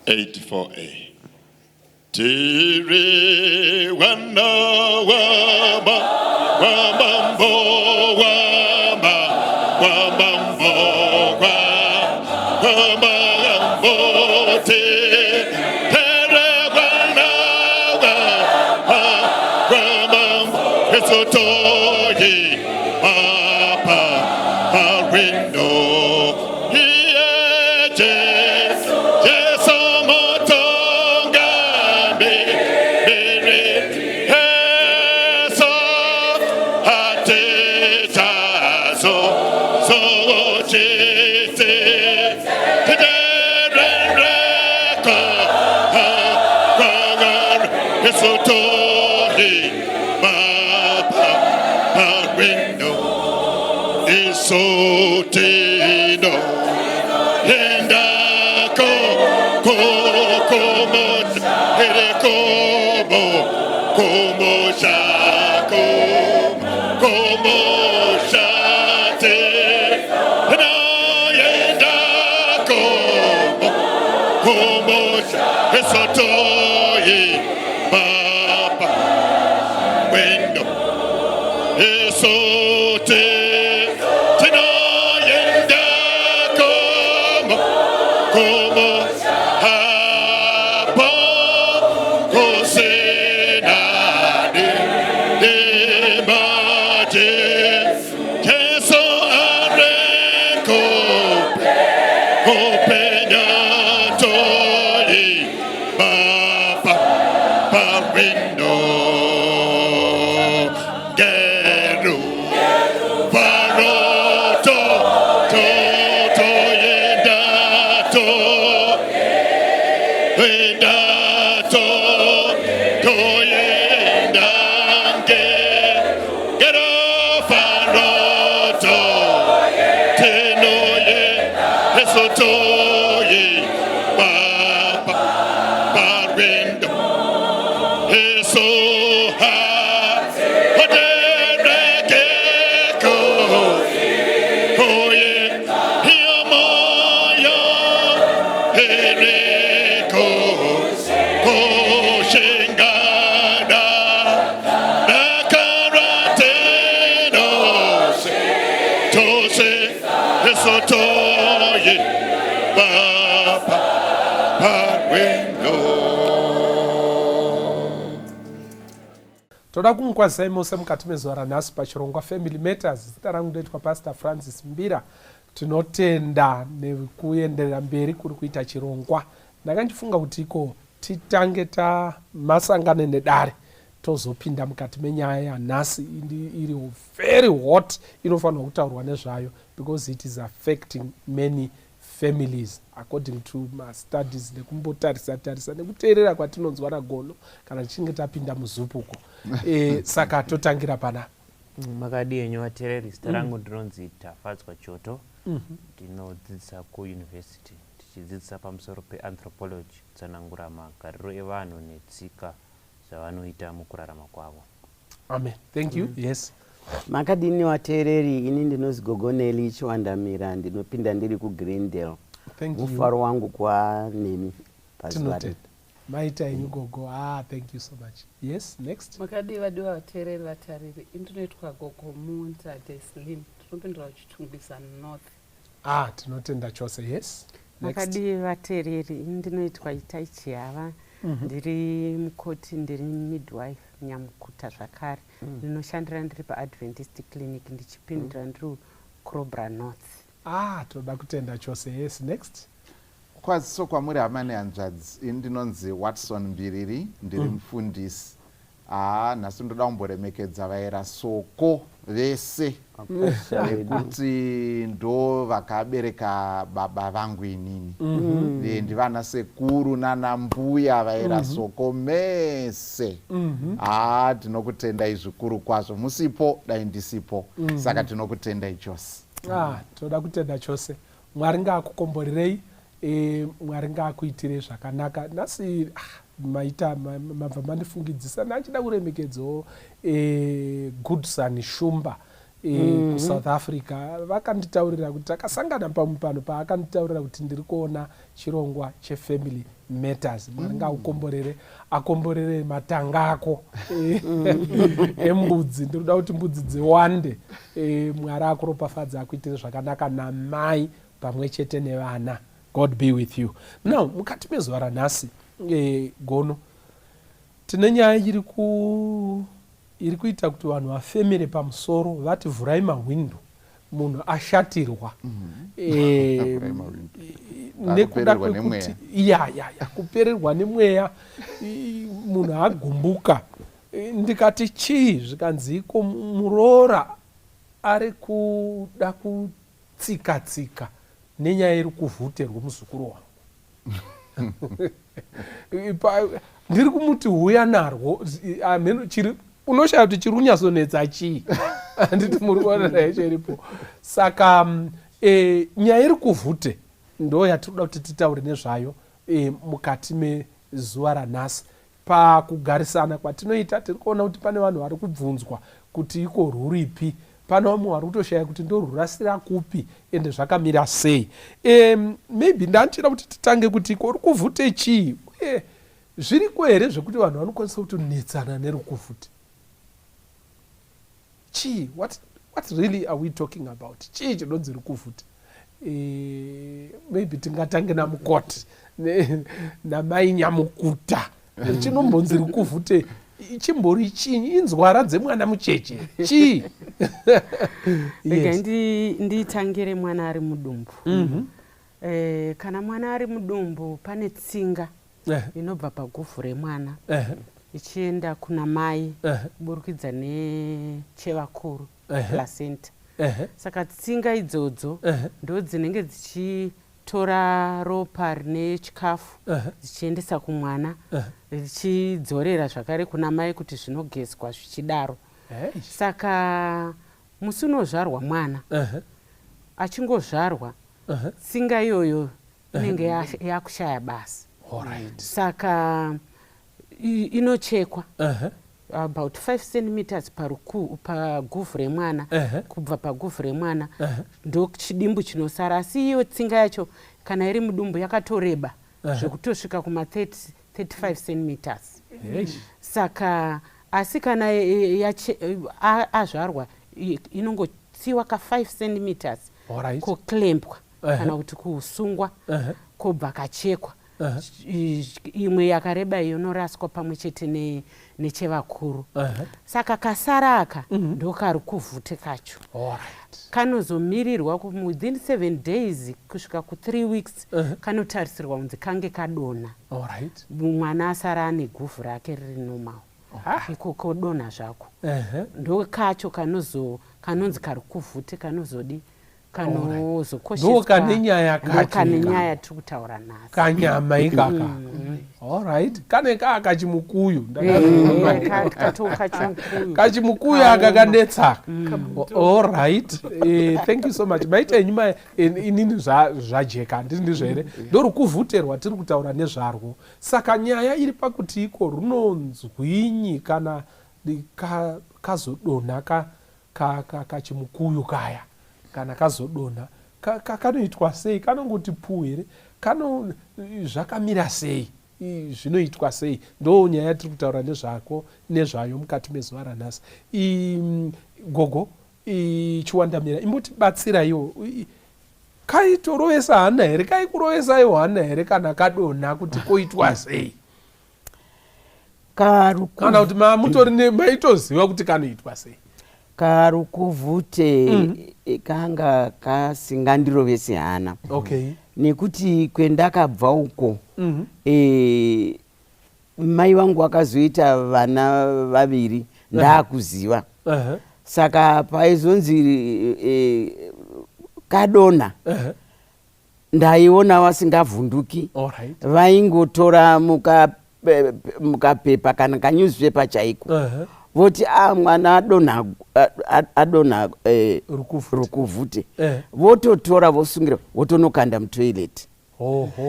84A. Tiri wana wama wamambo wama wamambo wa wamambo te tere wana wa wamambo esotoyi papa parindo iye Jesu Jesu mutungamiri Jesu hatitazo zochite tiderereko esotohi papa parindo isotino endako kokomo erekomo komo shako komo shate na endako komo esotoi papa wendo esote tinoyenda komo komo hapo kosenade demaje Jesu areko kopenya toi papa parindo geru Faroto, to, to, yenda, to, yenda, to, to, yenda, ge, gero, faroto, teno, ye, eso, to, ye, papa, parindo, eso, ha, odereke, Oye, yomoyo, ereko, koshengana, nakarateno, tose, esotoye, papa, parwendo. Toda kumukwazisai mose mukati mezuva ranhasi pachirongwa Family Matters. Zita rangu ndoitwa Pastor Francis Mbira. Tinotenda nekuenderera mberi kuri kuita chirongwa. Ndanga ndichifunga kuti iko titange tamasangane nedare, tozopinda mukati menyaya yanhasi iri very hot, inofanirwa kutaurwa nezvayo because it is affecting many families according to mastudies nekumbotarisa tarisa nekuteerera kwatinonzwa nagono kana tichinge tapinda muzupuko. Saka totangira pana Makadi enyu vateereri. Zita rangu ndinonzi Tafadzwa Choto. Ndinodzidzisa kuyunivhesiti, tichidzidzisa pamusoro peanthropology, kutsanangura magariro evanhu netsika zvavanoita mukurarama kwavo. Amen, thank you. Yes. Makadini vateereri? Ini ndinozi Gogoneli Chiwandamira, ndinopinda ndiri kuGreendale. Thank you. Mufaro wangu kuva nemi pazuva rino. Tinotenda, maita henyu gogo. Ah, thank you so much. Yes, next. Makadii vadiwa vateereri, vatariri? Indinoitwa Gogo Munza Deslin, ndinopindura kuChitungwiza North. Ah, tinotenda chose. Yes, next. Makadii vateereri? Ini ndinoitwa Itai Chihava. Ndiri mukoti, ndiri midwife nyamukuta zvakare. Ndinoshandira ndiri paAdventist Clinic, ndichipindura ndiri Crowborough North. Ah, tinoda kutenda chose. Yes, next. Kwaziso kwamuri hama nehanzvadzi. Ini ndinonzi Watson Mbiriri, ndiri mufundisi. Haa, nhasi ndoda kumboremekedza vaera Soko vese nekuti ndo vakabereka baba vangu inini. Ndivana sekuru nana mbuya vaera Soko mese. Haa, tinokutendai zvikuru kwazvo. Musipo dai ndisipo, saka tinokutendai chose. Ah, toda kutenda chose. Mwari ngaakukomborerei. Mwari ngaakuitirei zvakanaka. Nhasi maita mabva mandifungidzisa, ndachida kuremekedzawo Goodson Shumba. kuSouth Africa. Vakanditaurira kuti takasangana pamwe pano paakanditaurira kuti ndiri kuona chirongwa cheFamily Matters. Mwari ngaukomborere, akomborere matanga ako embudzi. Ndiri kuda kuti mbudzi dziwande. Mwari akuropafadza, akuitire zvakanaka namai pamwe chete nevana. God be with you. Now, mukati mezuva ranhasi, gono tine nyaya iri kuita kuti vanhu vafemere pamusoro, vati vhurai mahwindo, munhu ashatirwa. Vhurai mahwindo. Nekuda Akupererwa kwekuti ya, kupererwa nemweya, munhu agumbuka. Ndikati chii? Zvikanzi iko muroora ari kuda kutsika tsika nenyaya iri kuvhute rwemuzukuru wangu. Ndiri kumuti huya narwo. Hameno chiri unoshaya kuti chiri kunyatsonetsa chii, handiti? Muri kuona naye chiripo. Saka nyaya iri kuvhute ndo yatiri kuda kuti titaure nezvayo mukati mezuva ranhasi. Pakugarisana kwatinoita, tiri kuona kuti pane vanhu vari kubvunzwa kuti iko rwuripi. Pane vamwe vari kutoshaya kuti ndorwurasira kupi, ende zvakamira sei. Maybe ndandichida kuti titange kuti iko rukuvhute chii, uye zviriko here zvekuti vanhu vanokwanisa kutonetsana nerukuvhute? Chii? What really are we talking about? Chii chinonzi rukuvhute? Maybe tingatange namukoti namai Nyamukuta. Chinombonzi rukuvhute chimbori chinyi? Inzwara dzemwana mucheche? Chii? Rega nditangire mwana ari mudumbu. Kana mwana ari mudumbu, pane tsinga inobva paguvhu remwana ichienda kuna mai kuburikidza nechevakuru, placenta. Saka tsinga idzodzo ndo dzinenge dzichitora ropa rine chikafu dzichiendesa kumwana, richidzorera zvakare kuna mai kuti zvinogezwa zvichidaro. Saka musi unozvarwa mwana, achingozvarwa, tsinga iyoyo inenge yakushaya basa. Saka inochekwa about 5 centimeters paguvhu remwana. Kubva paguvhu remwana ndo chidimbu chinosara, asi iyo tsinga yacho kana iri mudumbu yakatoreba zvekutosvika kuma 30 35 centimeters. Saka asi kana azvarwa, inongotsiwa ka 5 centimeters, koclampwa kana kuti kusungwa, kobva kachekwa. Imwe yakareba iyo inoraswa pamwe chete nechevakuru. Saka kasara aka ndokari kuvhute kacho. Kanozomirirwa within 7 days kusvika ku3 weeks, kanotarisirwa kunzi kange kadonha. Mwana asara ane guvhu rake riri normal. Iko kodonha zvako, ndo kacho kanonzi kari kuvhute, kanozodi Ndo kane nyaya kacho. Kane nyaya tiri kutaura nhasi. Kanyama ikaka. Alright, kane kaa kachimukuyu. Kachimukuyu. Kachimukuyu aka kanetsa. Alright, thank you so much. Maita henyu. Inini zvajeka, handiti ndizvo here? Ndo rukuvhute rwatiri kutaura nezvarwo. Saka nyaya iri pakuti iko runonzwinyi kana kazodonha kachimukuyu kaya? Kana kazodonha kanoitwa sei? Kanongoti puu here? Kano zvakamira sei? Zvinoitwa sei? Ndo nyaya yatiri kutaura nezvako nezvayo mukati mezuva ranhasi. Gogo Chiwandamira, imbotibatsiraiwo. Kaitorovesa hana here? Kaikurovesaiwo hana here kana kadonha, kuti koitwa sei? Kana kuti mamutori maitoziva kuti kanoitwa sei? Karukuvhute kanga kasingandirovesi hana, nekuti kwendakabva uko, mai vangu vakazoita vana vaviri ndaakuziva. Saka paizonzi kadonha, ndaiona vasingavhunduki. Vaingotora mukapepa kana kanewspaper chaiko, voti a mwana adonha, adonha Rukuvhute. Rukuvhute. Vototora, vosungira, votonokanda mutoilet.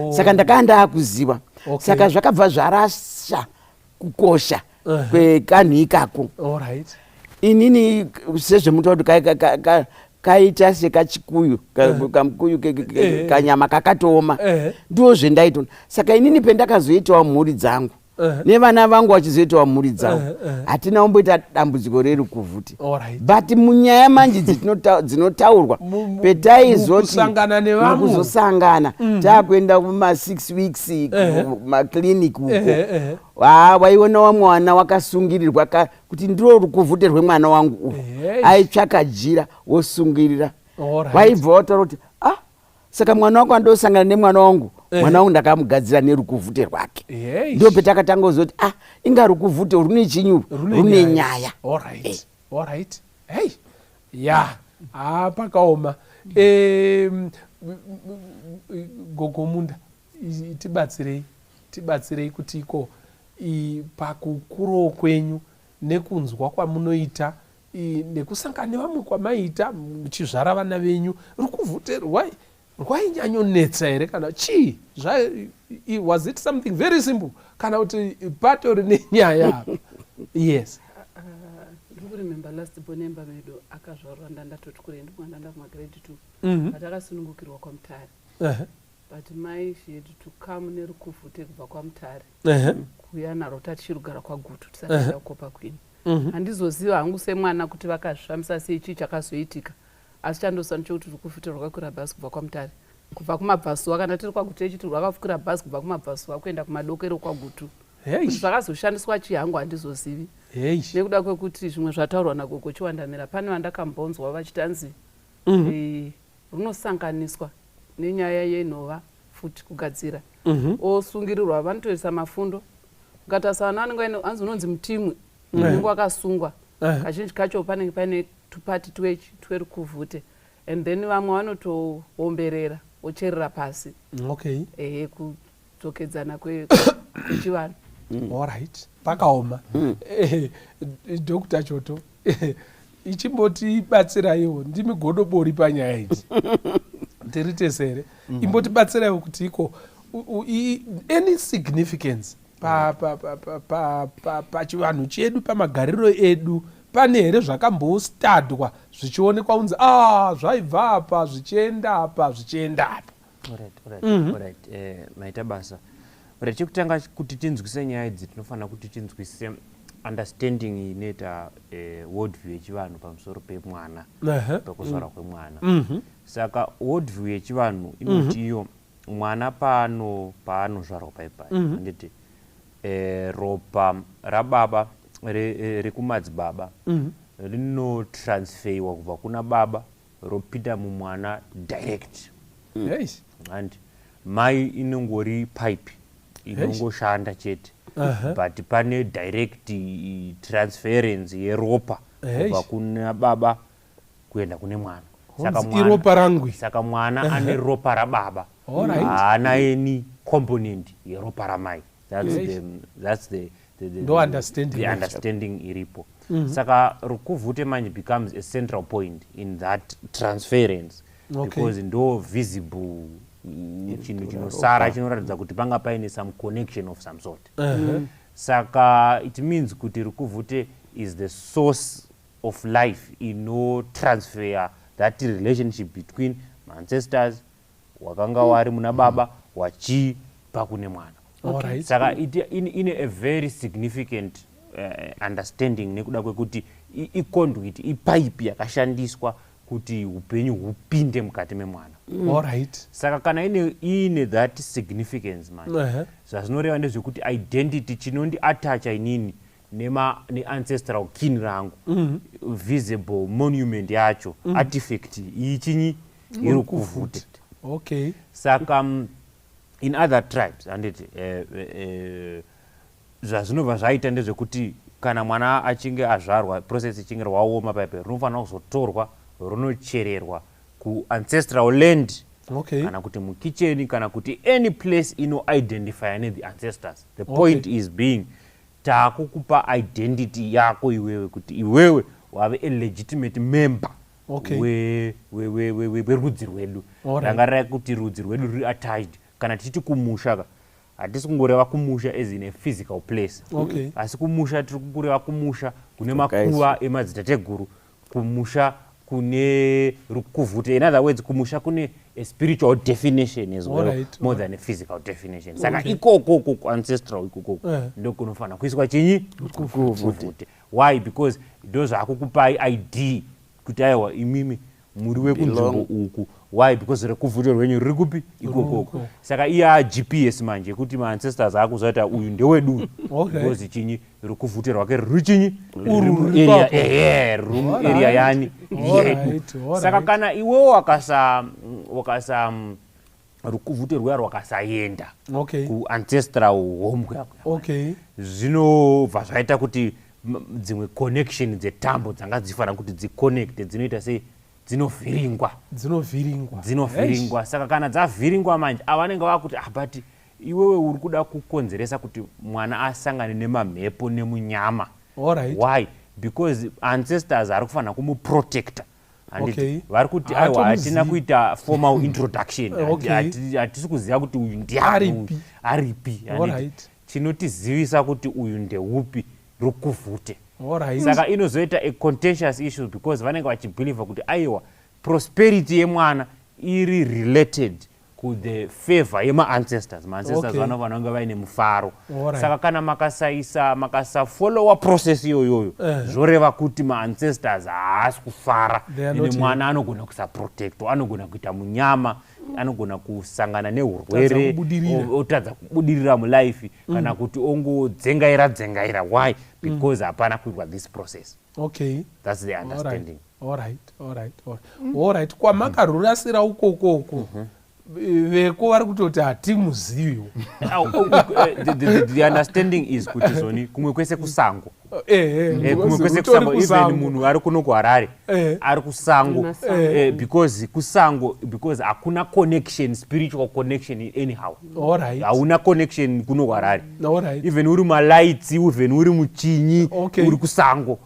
Saka ndakanga ndaakuziva. Saka zvakabva zvarasha kukosha kwekanhu ikako. Inini sezvemuta kuti kaita sekachikuyu, kamukuyu, kanyama kakatooma, ndo zvendaitona. Saka inini pendakazoitawo mhuri dzangu nevana vangu vachizoitawo mhuri dzavo, hatina kumboita dambudziko rerukuvhute. But munyaya manje dzinotaurwa, petaizoti Mukusangana nevamwe. Mukuzosangana taakuenda kuma6 weeks kumaclinic uko, ha, waiona wamwe wana wakasungirirwa kuti ndiro rukuvhute rwemwana wangu uhu. Aitsvaka jira wosungirira. Waibva wataura kuti, "Ah, saka mwana wako andosangana nemwana wangu, mwana wangu ndakamugadzira nerukuvhute rwake." Ndo petakatanga kuzoti, "Ah, inga rukuvhute rune chinyu, rune nyaya." Alright, alright. Hey, ya, ha, pakaoma. Gogomunda, tibatsirei, tibatsirei kuti iko pakukurawo kwenyu nekunzwa kwamunoita, nekusangana nevamwe kwamaita muchizvara vana venyu, rukuvhute rwainyanyonetsa here kana chii? Was it something very simple kana kuti patori nenyaya apa? Yes. Ndiri kuremember last born emba medu akazvarwa ndandatoti kure, ndimwana ndanda kumagrade 2, but akasunungukirwa kwaMutare. But mai, she had to come nerukuvhute kubva kwaMutare kuuya naro tatichirugara kwaGutu tisati taenda kuCopper Queen. Handizoziva hangu semwana kuti vakazvifambisa sei, chii chakazoitika, asi chandoziva ndechekuti rukuvhute rwakakwira bhasi kubva kwaMutare, kubva kumabvasuva. Kana tiri kwaGutu echiti rwakakwira bhasi kubva kumabvasuva kuenda kumadokero kwaGutu. Kuti zvakazoshandiswa chii hangu handizozivi, nekuda kwekuti zvimwe zvataurwa nagogo Chiwandamira, pane vandakambonzwa vachiti anzi runosanganiswa nenyaya yenhova futi kugadzira, osungirirwa. Vanotoisa mafundo. Ukatarisa vana vanenge vaine, hanzi unonzi mutimwi unenge wakasungwa. Kazhinji kacho panenge paine tupati twerukuvhute, and then vamwe vanotoomberera, vocherera pasi. Ehe, kudzokedzana kwechivanhu. Alright, pakaoma. Dr Choto, ichimbotibatsiraiwo, ndimi godobori panyaya idzi, tiri tese here? Imbotibatsiraiwo kuti iko any significance pachivanhu chedu, pamagariro edu, pane here zvakambostadwa zvichionekwa kunzi, a, zvaibva apa zvichienda apa, zvichienda apa? Alright. Alright. Maita basa. Alright, chekutanga, kuti tinzwise nyaya idzi, tinofanira kuti tinzwise understanding inoita world view yechivanhu pamusoro pemwana, pekuzvarwa kwemwana. Saka world view yechivanhu inoti iyo mwana paanozvarwa paipai, handiti, ropa rababa rekumadzibaba rinotransferiwa kubva kuna baba ropinda mumwana direct. And mai inongori pipe inongoshanda chete, but pane direct transference yeropa kubva kuna baba kuenda kune mwana. Saka iropa rangu. Saka mwana ane ropa rababa, haana any component yeropa ramai. That's the Ndo understanding the yacho. Understanding iripo. Saka rukuvhute manje becomes a central point in that transference, because ndo visible chinhu chinosara chinoratidza kuti panga paine some connection of some sort. Saka it means kuti rukuvhute is the source of life inotransfer that relationship between ancestors wakanga wari muna baba wachipa kune mwana. Saka ine a very significant understanding nekuda kwekuti iconduit, ipaipi yakashandiswa kuti upenyu hupinde mukati memwana. Saka kana ine that significance manje, zvazvinoreva ndezvekuti identity chinondiattacha inini neancestral kin rangu, visible monument yacho, artifact iyi chinyi? Irukuvhute. Saka in other tribes, handiti, zvazvinobva zvaita ndezvekuti kana mwana achinge azvarwa, process ichinge rwaoma paipai, runofanira kuzotorwa runochererwa kuancestral land kana kuti mukicheni kana kuti any place inoidentifya nethe ancestors. The point is being, taakukupa identity yako iwewe, kuti iwewe wave a legitimate member werudzi rwedu. Rangarirai kuti rudzi rwedu ruri attached. Kana tichiti kumusha ka, Hatisi kungoreva kumusha as in a physical place. Asi kumusha tiri kureva kumusha kune makuva emadzitateguru, kumusha kune rukuvhute. In other words, kumusha kune a spiritual definition as well, more than a physical definition. Saka ikoko uko ancestral ikoko ndokunofanira kuiswa chinyi? Rukuvhute. Why? Because ndozvakukupai ID kuti aiwa, imimi muri wekunzvimbo uku. Why? Because rekuvhute rwenyu ruri kupi? Ikokoko. Saka iya GPS manje yekuti maancestors akuziva kuti uyu ndewedu, because chinyi? Rukuvhute rwake ruri chinyi? Ehe, ruri muarea yani? Yedu. Saka kana iwewo wakasa rukuvhute rwuya rwakasaenda kuancestral home kuya, zvinobva zvaita kuti dzimwe connection dzetambo dzanga dzifanira kuti dziconnecte dzinoita sei? Dzinovhiringwa. Dzinovhiringwa. Dzinovhiringwa. Saka kana dzavhiringwa manje, ava vanenge vakuti, ah, but iwewe uri kuda kukonzeresa kuti mwana asangane nemamhepo nemunyama. Why? Because ancestors ari kufanira kumuprotecta. Handiti vari kuti aiwa, hatina kuita formal introduction, hatisi kuziva kuti uyu ndiani, aripi. Chinotizivisa kuti uyu ndeupi rukuvhute. Saka inozoita a contentious issue because vanenge vachibelieva kuti aiwa, prosperity yemwana iri related kuthe favor yemaancestors. Maancestors vanofanira kunge vaine mufaro. Saka kana makasaisa, makasafollowa process iyoyoyo, zvoreva kuti maancestors haasi kufara, ende mwana anogona kusaprotectwa, anogona kuita munyama, anogona kusangana neurwere, otadza kubudirira mulife, kana kuti ongodzengaira dzengaira. Why? Because hapana kuitwa this process. That's the understanding. Alright, kwamakarurasira ukokoko, veko vari kutoti hatimuziviwo. The understanding is kuti zoni kumwe kwese kusango. Kumwe kwese kusango. Even munhu ari kuno kuHarare ari kusango, because kusango, because hakuna connection, spiritual connection anyhow. Hauna connection kuno kuHarare. Even uri malights, even uri muchinyi, uri kusango.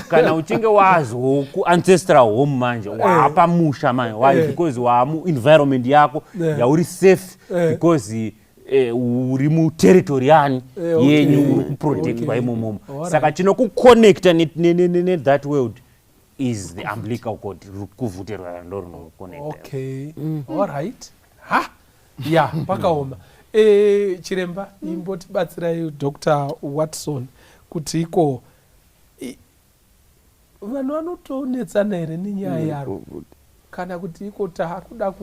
Kana uchinge wazo kuancestral home manje, wapamusha manje. Why? Because waamuenvironment yako yauri safe, because uri muterritory yani? Yenyu, uri kuprotectwa imomomo. Saka chinokuconnecta nethat world is the umbilical cord. Rukuvhute rwaya ndo runokuconnecta. Okay, alright. Ha, ya, pakaoma. Chiremba, imbotibatsirai, Dr Watson, kuti iko vanhu vanotonetsana here nenyaya yaro, kana kuti iko taakuda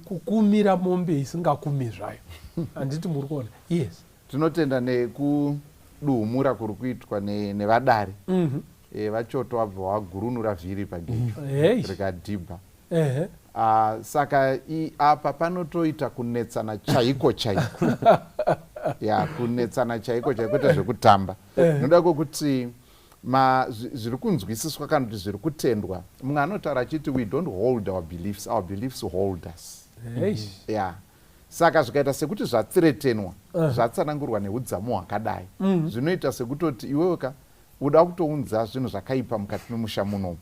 kukumira mombe isingakumi zvayo? Handiti muri kuona? Yes. Tinotenda nekuduhumura kuri kuitwa nevadare. VaChoto wabva wagurunura vhiri pagejo rikadhibha. Saka apa panotoita kunetsana chaiko chaiko, ya, kunetsana chaiko chaiko, kwete zvekutamba, noda kwekuti zviri kunzwisiswa kana kuti zviri kutendwa. Mumwe anotaura achiti, "We don't hold our beliefs, our beliefs hold us." Ya, saka zvikaita sekuti zvathreatenwa, zvatsanangurwa neudzamu hwakadai, zvinoita sekutoti iwewe ka uda kutounza zvinhu zvakaipa mukati memusha munomu.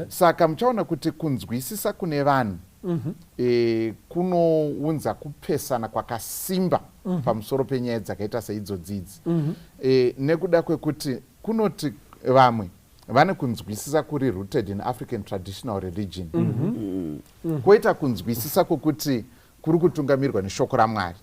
Saka muchaona kuti kunzwisisa kune vanhu kunounza kupesana kwakasimba pamusoro penyaya dzakaita seidzodzi idzi, nekuda kwekuti kunoti vamwe vane kunzwisisa kuri rooted in African traditional religion, kwoita kunzwisisa kwokuti kuri kutungamirwa neshoko raMwari.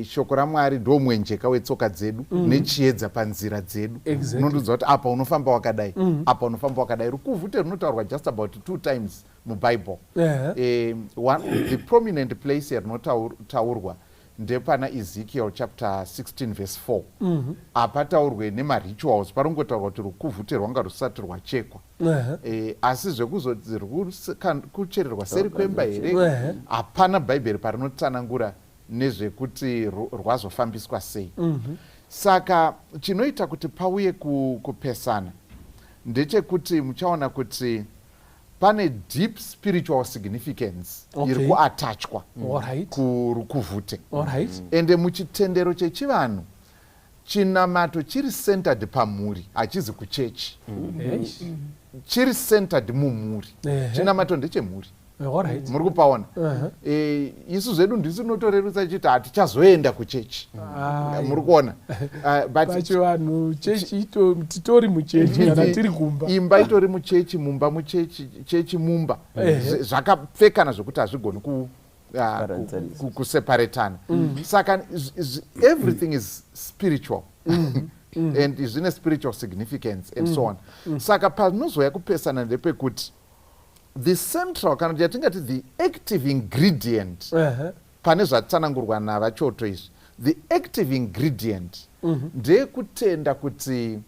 Shoko raMwari ndo mwenjeka wetsoka dzedu nechiedza panzira dzedu. Unondiudza kuti apa unofamba wakadai, apa unofamba wakadai. Rukuvhute runotaurwa just about two times muBible. The prominent place yarinotaurwa ndepana Ezekiel chapter 16 verse 4. Hapataurwe nemarituals, parongotaurwa kuti rukuvhute rwanga rusati rwachekwa. Asi zvekuzoti kuchererwa seri kwemba here, hapana Bhaibheri parinotsanangura nezvekuti rwazofambiswa sei. Saka chinoita kuti pauye kupesana ndechekuti muchaona kuti pane deep spiritual significance iri kuattachwa kurukuvhute. Ende muchitendero chechivanhu, chinamato chiri centered pamhuri, hachizi kuchechi. Chiri centered mumhuri. Chinamato ndechemhuri. Eh, Muri kupaona? Eh, isu zvedu ndisu tinotorerutsa tichiti hatichazoenda kuchechi. Muri kuona? But pachivanhu chechi titori muchechi kana tiri kumba. Imba itori muchechi, mumba muchechi, chechi mumba. Zvakapfekana zvokuti hazvigoni kuseparatana. Saka everything is spiritual and zvine spiritual significance and so on. Saka panozoya kupesana ndepekuti the central, kana kuti yatingati the active ingredient pane zvatsanangurwa navaChoto izvi, the active ingredient ndeyekutenda kuti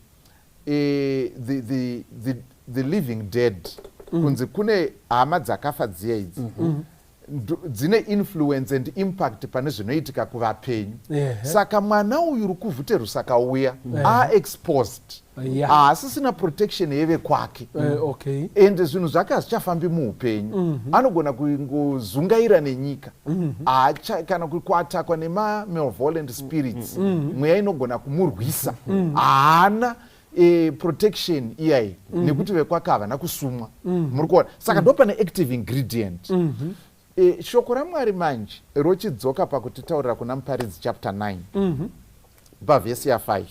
the living dead, kunzi kune hama dzakafa dziya idzi, dzine influence and impact pane zvinoitika kuvapenyu. Saka mwana uyu rukuvhute rusakauya aexposed, haasisina protection yevekwake and zvinhu zvake hazvichafambi muupenyu. Anogona kungozungaira nenyika. Kana kuattackwa nemamalevolent spirits, mweya inogona kumurwisa. Haana protection iyai nekuti vekwake havana kusumwa. Muri kuona? Saka ndo pane active ingredient. Shoko raMwari manje rochidzoka pakutitaurira kuna Muparidzi chapter 9 pavhesi ya5,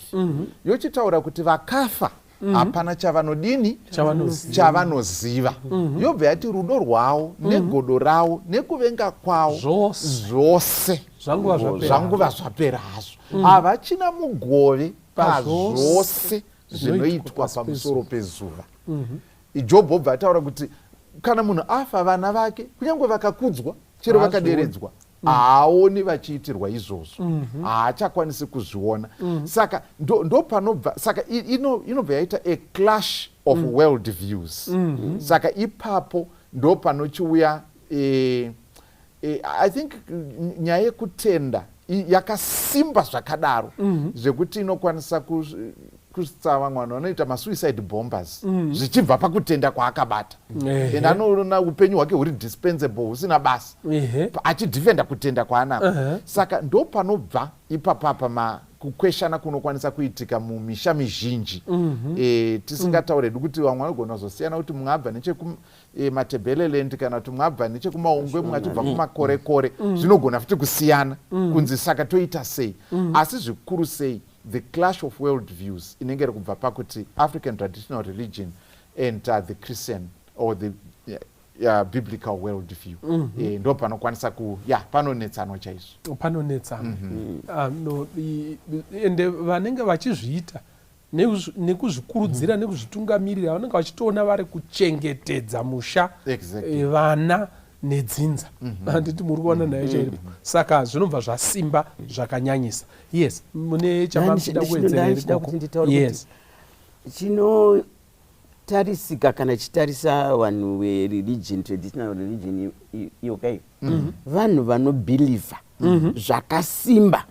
yochitaura kuti vakafa hapana chavanodini? Chavanoziva. Chavanoziva. Yobva yati rudo rwavo negodo ravo nekuvenga kwavo zvose zvose zvanguva zvapera. Zvanguva zvapera hazvo, havachina mugove pazvose pazvose zvinoitwa pasi pamusoro pezuva. Jobho obva ataura kuti kana munhu afa, vana vake kunyange vakakudzwa, chero Haazvioni. vakaderedzwa, haaoni vachiitirwa izvozvo, haachakwanisi kuzviona. Saka ndo panobva, saka inobva yaita a clash of world views. Saka ipapo ndo panochiuya I think nyaya yekutenda yakasimba zvakadaro zvekuti inokwanisa kusvitsa vamwe vanhu vanoita masuicide bombers zvichibva pakutenda kwaakabata and anoona upenyu hwake huri dispensable, husina basa, achidefenda kutenda kwaanako. Saka ndo panobva ipapapa kukweshana kunokwanisa kuitika mumisha mizhinji. Tisingataure hedu kuti vamwe vanogona kuzosiyana kuti mumwe abva nechekuMatebeleland kana kuti mumwe abva nechekuMaungwe, mumwe achibva kuMakorekore. Zvinogona futi kusiyana kunzi saka toita sei. Asi zvikuru sei the clash of world views inenge iri kubva pakuti African traditional religion and the Christian or the biblical world view. Ndo panokwanisa ku ya panonetsanwa chaizvo. Panonetsana. Ah, no, ende vanenge vachizviita nekuzvikurudzira nekuzvitungamirira, vanenge vachitoona vari kuchengetedza musha, vana nedzinza. Handiti muri kuona nayo chairipo? Saka zvinobva zvasimba zvakanyanyisa. Yes, mune chamakuda kuwedzera Ndichida ikoko? kuti nditaure kuti chinotarisika kana chitarisa vanhu vereligion, traditional religion iyoka iyo, vanhu vanobhilivha zvakasimba,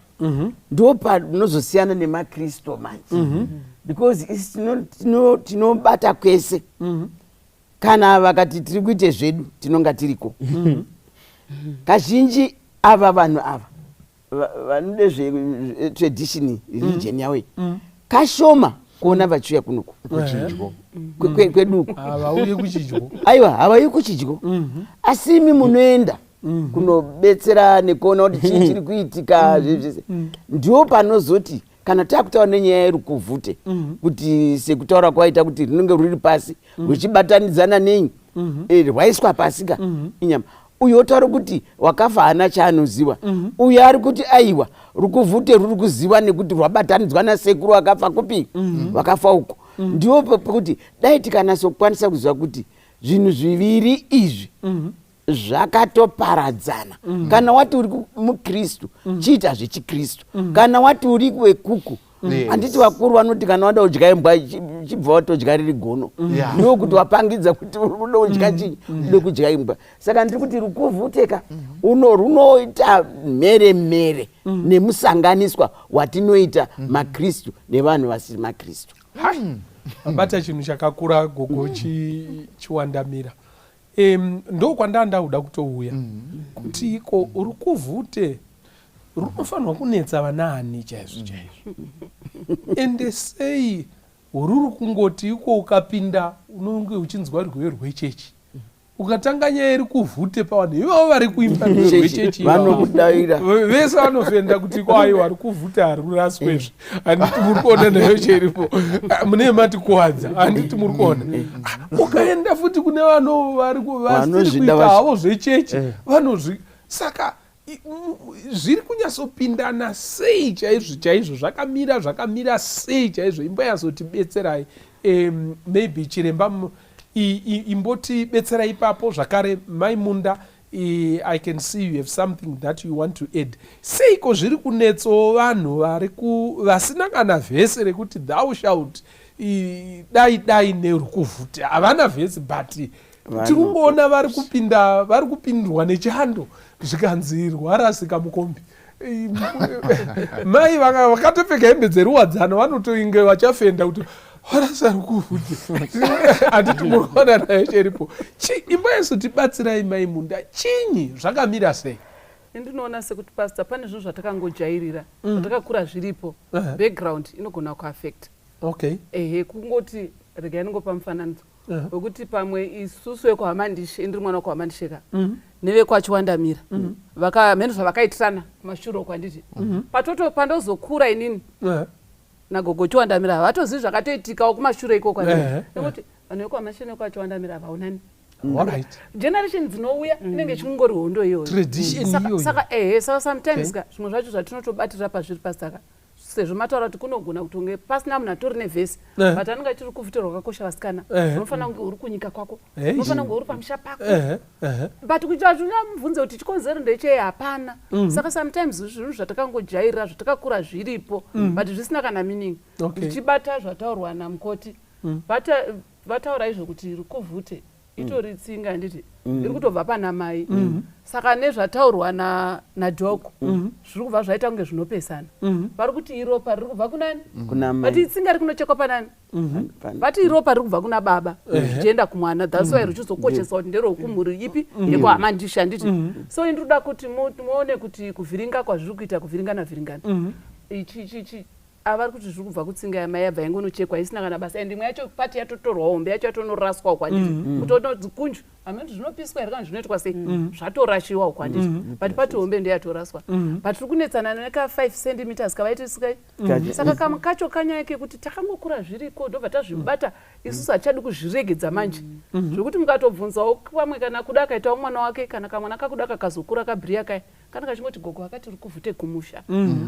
ndo panozosiyana nemaKristu manje, because isi tinobata kwese. Kana vakati tiri kuite zvedu, tinonga tiriko. Kazhinji ava vanhu ava vanode zvetradition religion yavo iyi, kashoma kuona vachiuya kunoku kuchidyo. Kweduku. Havauye kuchidyo. Aiwa, havauyi kuchidyo, asi imi munoenda kunobetsera nekuona kuti chii chiri kuitika, zvezvese. Ndo panozoti kana takutaura nenyaya yerukuvhute, kuti sekutaura kwaita kuti rinenge ruri pasi ruchibatanidzana nei, rwaiswa pasi ka inyama. Uyu otaura kuti wakafa haana chaanoziva, uyu ari kuti aiwa, rukuvhute ruri kuziva nekuti rwabatanidzwa nasekuru wakafa kupi, wakafa uko. Ndiwo pekuti dai tikanasokwanisa kuziva kuti zvinhu zviviri izvi zvakatoparadzana. Kana wati uri muKristu, chiita zvechikristu. Kana wati uri wekuku, handiti vakuru vanoti kana wada kudya imbwa, chibva watodya riri gono? Ndokuti wapangidza kuti uda kudya chinyi, ude kudya imbwa. Saka ndiri kuti rukuvhuteka uno runoita mhere mhere nemusanganiswa watinoita maKristu nevanhu vasiri maKristu. Mabata chinhu chakakura, gogo Chiwandamira. Ndo kwandanga kuda kutouya kuti iko rukuvhute runofanirwa kunetsa vanaani chaizvo chaizvo, ende sei ruri kungoti iko ukapinda unonge uchinzwa rwiyo rwechechi? Ukatanga nyaya iri kuvhute pavanhu ivavo vari kuimba rwechechi vanokudaira vese vanofenda kuti kwaiwa ari kuvhute haruraswe izvi. Handiti muri kuona nayo cheripo, ah, mune matikuwadza. Handiti muri kuona? Ah, ukaenda futi kune vano vari vasiri kuita havo zvechechi eh. vanozvi saka zviri kunyatsopindana sei chaizvo chaizvo, zvakamira zvakamira sei chaizvo? Imboyazotibetserai, maybe chiremba imbotibetsera ipapo zvakare. Mai Munda, I can see you have something that you want to add. Seiko zviri kunetsawo vanhu vari vasina kana vhesi rekuti "Thou shalt dai dai nerukuvhute"? Havana vhesi, but tiri kungoona vari kupinda, vari kupindwa nechando, zvikanzi rwarasika mukombi. Mai vakatopfeka hembe dzeruwadzano vanotoinge vachafenda kuti warasa rukuvhute. Handiti munoona nayo cheripo? Imba yezotibatsirai, Mai Munda, chinyi zvakamira sei? Ndinoona sekuti, Pastor, pane zvinhu zvatakangojairira, zvatakakura zviripo. Background inogona kuaffecta. Ehe, kungoti regai ndingopa mufananidzo wekuti pamwe isusu vekuHamandishe, indiri mwana wekuHamandisheka, nevekwaChiwandamira, mheno zvavakaitirana kumashure uko, handiti? Patoto pandozokura inini nagogo Chiwandamira, havatozivi zvakatoitikawo kumashure ikoko, handiti? Nekuti vanhu vekuHamandishe nekwaChiwandamira havaonani. Generation dzinouya inenge ichingori hondo iyoyo. Tradition iyoyo. Saka ehe, saka sometimes ka zvimwe zvacho zvatinotobatira pazviri, Pastor, ka sezvo mataura kuti kunogona kutonge pasina munhu atori nevhesi, but anenge achiri kuvhute rwakakosha, vasikana. Unofanira kunge uri kunyika kwako, unofanira kunge uri pamusha pako, but kuitira kuti ungamubvunze kuti chikonzero ndechei, hapana. Saka sometimes zvinhu zvatakangojairira, zvatakakura zviripo, but zvisina kana meaning. Ndichibata zvataurwa namukoti, vataura izvo kuti rukuvhute itori tsinga, handiti? Iri kutobva pana mai. Saka nezvataurwa nadoc zviri kubva zvaita kunge zvinopesana. Vari kuti iropa riri kubva kunani? Kuna but mai. Itsinga riri kunochekwa panani? Vati iropa riri kubva kuna baba zvichienda kumwana. That's why richizokosheswa kuti nderokumhuri ipi, yekuHamandisha, handiti? So indinoda kuti muone kuti kuvhiringa kwazviri kuita, kuvhiringana vhiringana ichi avari kuti zviri kubva kutsinga yamai, yabva yangonochekwa isina kana basa, and imwe yacho pati yatotorwa, hombe yacho yatonoraswa uko, handiti? Kuti kunju hameno zvinopiswa here kana zvinoitwa sei, zvatorashiwa uko, handiti? But pati hombe ndeyatoraswa, but tiri kunetsana neka 5 centimeters kavaiti sikai. Saka kamwe kacho kanyaya kekuti takangokura zviriko, ndobva tazvibata isusu, hatichadi kuzviregedza manje, zvekuti mukatobvunzawo pamwe kana kuda akaitawo mwana wake, kana kamwana kakuda kakazokura kabhiriya kaya, kana kachingoti gogo akati ri kuvhute kumusha,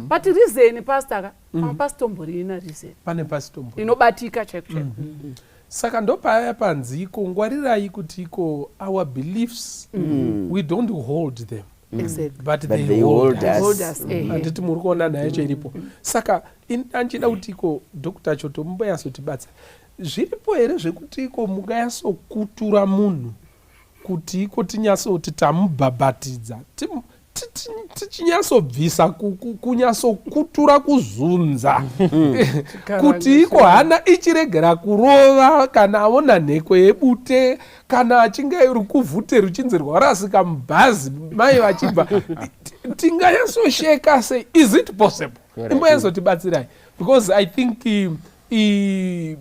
but reason, Pastor, ka pamwe pasitomborina reason Pane pasitombo inobatika chaiko chaiko. Saka ndopaya panzi iko ngwarirai kuti iko our beliefs, we don't hold them, but But they they hold hold us. us. Hold us, ehe. Handiti muri kuona nyaya yacho iripo? Saka andichida kuti iko Dr Choto mumboyatsotibatsira. Zviripo here zvekuti iko munganyatsokutura munhu kuti iko tinyatsoti tamubhabhatidza, tichinyatsobvisa kunyatsokutura, kuzunza kuti iko hana ichiregera kurova kana aona nheko yebute, kana achinge rukuvhute ruchinzi rwarasika mubhazi mai vachibva? Tinganyatsosheka sei? Is it possible? Imboyatsotibatsirai, because I think the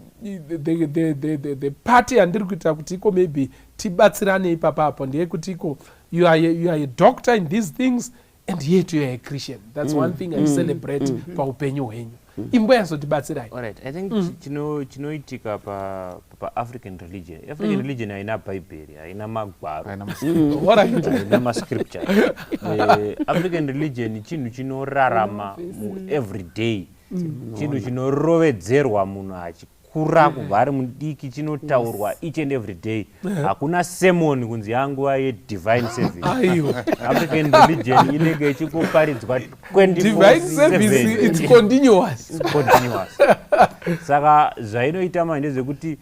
party yandiri kuita kuti iko maybe tibatsirane ipapapo ndeyekuti iko you are a doctor in these things and yet you are a Christian. That's one thing I celebrate paupenyu hwenyu. Imboyazotibatsirai. Alright, I think chinoitika paAfrican religion, African religion haina bhaibheri, haina magwaro, Haina haina mascripture. African religion chinhu chinorarama mueveryday, chinhu chinorovedzerwa munhu achikura kubva ari mudiki, chinotaurwa each and every day. Hakuna sermon kunzi yanguva yedivine service. Aiwa. African religion inenge ichingoparidzwa. Divine service, it's continuous. It's continuous. Saka zvainoita manje ndezvekuti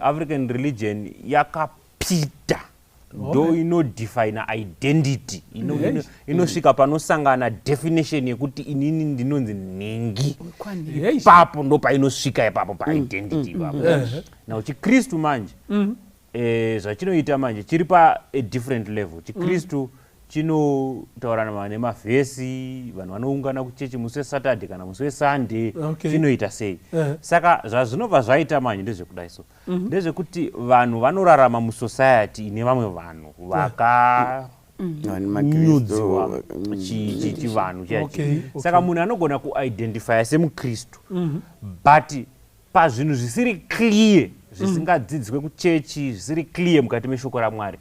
African religion yakapita, ndo inodefina identity. Inosvika panosangana definition yekuti inini ndinonzi nhingi. Ipapo ndo painosvika, ipapo paidentity ipapo. Now chiKristu manje, zvachinoita manje chiri pa a different level. ChiKristu. Chinotaura nemavhesi, vanhu vanoungana kuchechi musi weSaturday kana musi weSunday. Chinoita sei? Saka zvazvinobva zvaita manje ndezvekudai so, ndezvekuti vanhu vanorarama musociety ine vamwe vanhu vakanyudziwa chivanhu chiya. Saka munhu anogona kuidentifya semukristu, but pazvinhu zvisiri clear, zvisingadzidziswe kuchechi, zvisiri clear mukati meshoko raMwari,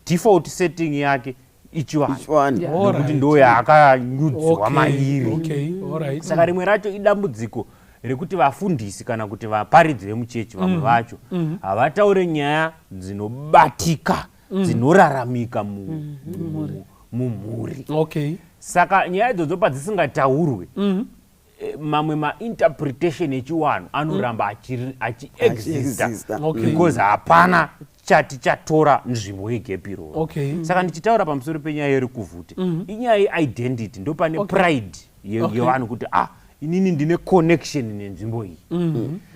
default setting yake ichivanhu, Ichivanhu. Nekuti ndo yaakanyudziwa mairi. Saka rimwe racho idambudziko rekuti vafundisi kana kuti vaparidzi vemuchechi, vamwe vacho havataure nyaya dzinobatika, dzinoraramika mumhuri. Saka nyaya idzodzo padzisingataurwe, mamwe mainterpretation echiwanhu anoramba achiexista Achiexista. Because hapana chati chatora nzvimbo yegap iroro. Saka ndichitaura pamusoro penyaya yerukuvhute, inyaya yeidentity, ndo pane pride yevanhu kuti, ah, inini ndine connection nenzvimbo iyi.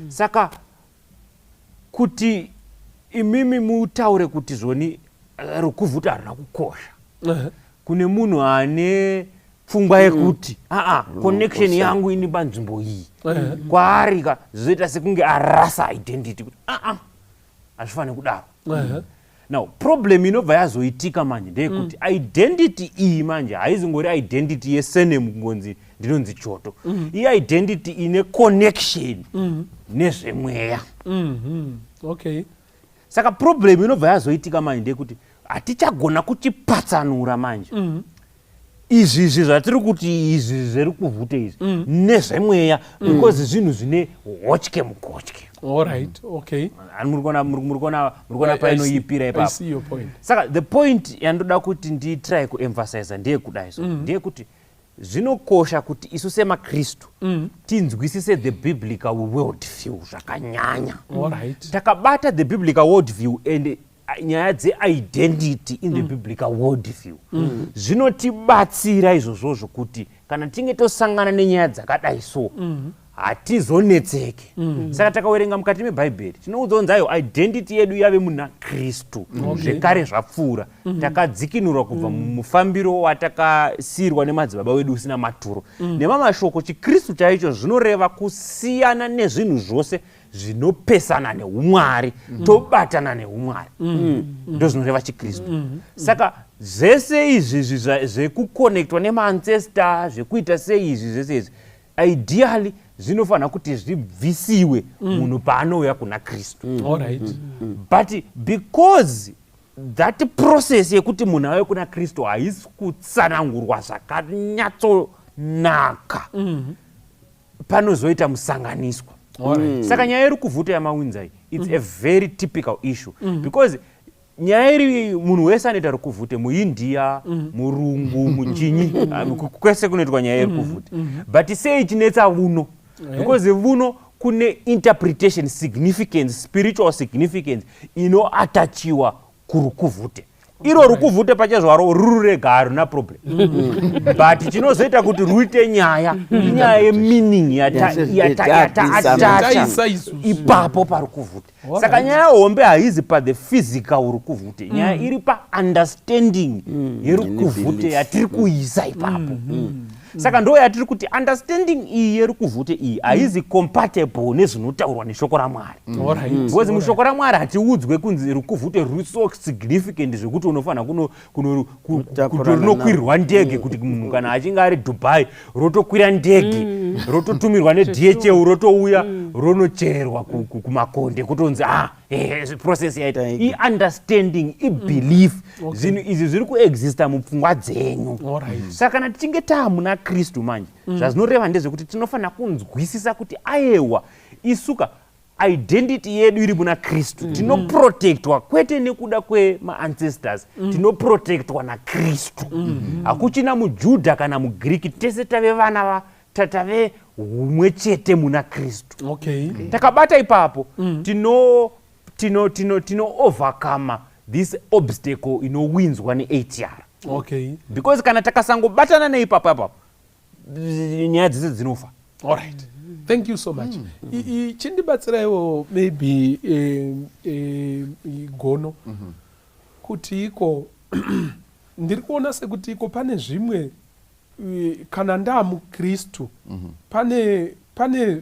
Saka kuti imimi mutaure kuti zvoni rukuvhute haruna kukosha kune munhu ane pfungwa yekuti, aa, connection yangu ini panzvimbo iyi, kwaari ka zvoita sekunge arasa identity, kuti aa, hazvifaniri kudaro. Now problem inobva yazoitika manje ndeyekuti identity iyi manje haizingori identity yesurname, kungonzi ndinonzi Choto. Iidentity ine connection nezvemweya. Saka problem inobva yazoitika manje ndeyekuti hatichagona kuchipatsanura manje izvizvi zvatiri kuti izvi zverukuvhute izvi nezvemweya, because zvinhu zvine hotye mukotye. Ani muri kuona painoipira I ipapo? see your point. Saka the point yandoda kuti nditry kuemphasiza ndeyekudai so, ndeyekuti zvinokosha kuti isu semakristu tinzwisise the biblical world view zvakanyanya. Takabata the biblical world view and nyaya dzeidentity in the biblical world view, zvinotibatsira izvozvozvo kuti kana tinge tosangana nenyaya dzakadai so, hatizonetseke. Saka takawerenga mukati mebhaibheri, tinoudzwa kunzi ayo identity yedu yave muna Kristu. Zvekare zvapfuura, takadzikinurwa kubva mumufambiro watakasiyirwa nemadzibaba wedu usina maturo. Nemamashoko, chikristu chaicho zvinoreva kusiyana nezvinhu zvose zvinopesana neumwari, tobatana neumwari. Ndo zvinoreva chikristu. Saka zvese izvi zvekuconnectwa nemaancestor, zvekuita sei, izvi zvese izvi ideally zvinofanira kuti zvibvisiwe munhu paanouya kuna Kristu. But because that process yekuti munhu auye kuna Kristu haisi kutsanangurwa zvakanyatsonaka, panozoita musanganiswa. Saka nyaya yerukuvhute yamawinza iyi, it's a very typical issue, because nyaya iri munhu wese anoita rukuvhute, muIndia, murungu, muchinyi, kwese kunoitwa nyaya yerukuvhute. But sei ichinetsa vuno? Because vuno kune interpretation, significance, spiritual significance inoattachiwa kurukuvhute iro. Rukuvhute pachezvaro ruri rega haruna problem, but chinozoita kuti ruite nyaya inyaya yemeaning yataattacha Taisa isusu. ipapo parukuvhute. Saka nyaya hombe haizi pathe physical rukuvhute, nyaya iri paunderstanding yerukuvhute Nebelief. Yatiri kuisa ipapo. Saka ndo yatiri kuti understanding iyi yerukuvhute iyi haizi compatible nezvinotaurwa neshoko raMwari, because mushoko raMwari hatiudzwe kunzi rukuvhute ruri so significant zvekuti unofanira kuti Kutakurana. rinokwirirwa ndege, kuti munhu kana achinge ari Dubai rotokwira ndege, rototumirwa neDHL, rotouya, ronocherwa kumakonde, kutonzi, ah, process yaita. Iunderstanding, ibelief. Zvinhu izvi zviri kuexista mupfungwa dzenyu. Saka kana tichinge taamuna Kristu manje, zvazvinoreva ndezvekuti tinofanira kunzwisisa kuti ayewa, isuka identity yedu iri muna Kristu. Tinoprotectwa kwete nekuda kwemaancestors, tinoprotectwa naKristu. Hakuchina muJudha kana muGiriki, tese tave vana tave humwe chete muna Kristu. Takabata ipapo, tino overcome this obstacle inowinzwa neATR, because kana takasangobatana neipapo apapo, nyaya dzese dzinofa. Alright, thank you so much. Chindibatsiraiwo maybe Gono, kuti iko Ndiri kuona sekuti iko pane zvimwe kana ndaamukristu mm -hmm. pane pane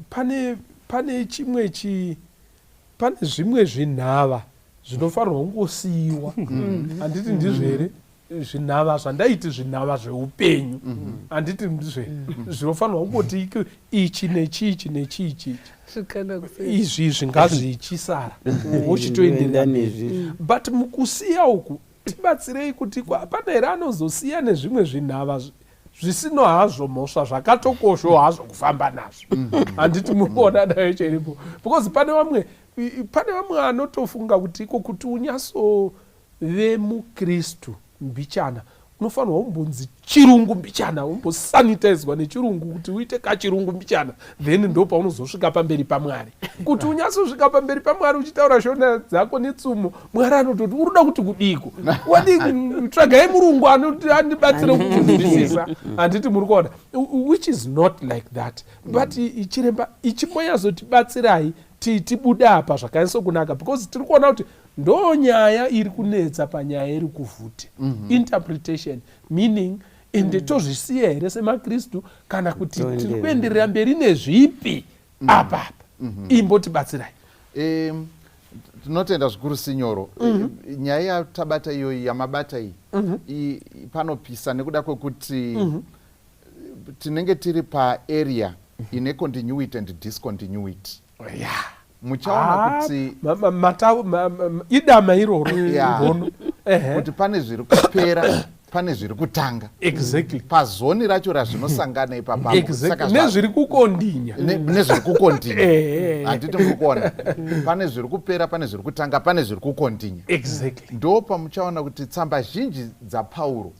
pane pane chimwe chi pane zvimwe zvinhava zvinofanirwa kungosiyiwa mm. handiti ndizvo here zvinhava zvandaiti zvinhava zveupenyu mm-hmm. handiti ndizvo here mm-hmm. zvinofanirwa kungoti ichi nechichi nechichi izvi izvi ngazvichisara wochitoenderera mberi but mukusiya uku Tibatsirei kuti ko hapana here anozosiya nezvimwe zvinhava zvisino hazvo mhosva zvakatokosho hazvo kufamba nazvo mhm. handiti munoona nayo cheripo because pane vamwe pane vamwe anotofunga kuti iko kuti unyasove mukristu mbichana unofanirwa kumbonzi chirungu mbichana umbosanitizwa nechirungu kuti uite kachirungu mbichana then ndo paunozosvika pamberi pamwari kuti unyatsosvika pamberi pamwari uchitaura shona dzako netsumo mwari anototi uri kuda kuti kudiko wadii tsvagai murungu anoti andibatsire kukunzwisisa handiti muri kuona which is not like that but chiremba ichimbonyazotibatsirai tibude apa zvakanyatsokunaka because tiri kuona kuti ndo nyaya iri kunetsa panyaya iri kuvhute mm -hmm. interpretation meaning ende mm. tozvisiya here semakristu kana kuti tiri kuenderera mberi nezvipi mm. apa apa mm -hmm. imbotibatsirai um, tinotenda zvikuru sinyoro mm -hmm. nyaya yatabata iyoyi yamabata iyi mm -hmm. panopisa nekuda kwekuti mm -hmm. tinenge tiri paarea ine continuity and discontinuity yeah. Muchaona ah, kuti idama iroro gono kuti pane zviri kupera pane zviri kutanga exactly pazoni racho razvinosangana ipapapo exactly. nezviri kukondinya nezviri kukondinya handiti muri kuona pane zviri kupera pane zviri kutanga pane zviri kukondinya exactly ndo pamuchaona kuti tsamba zhinji dzapauro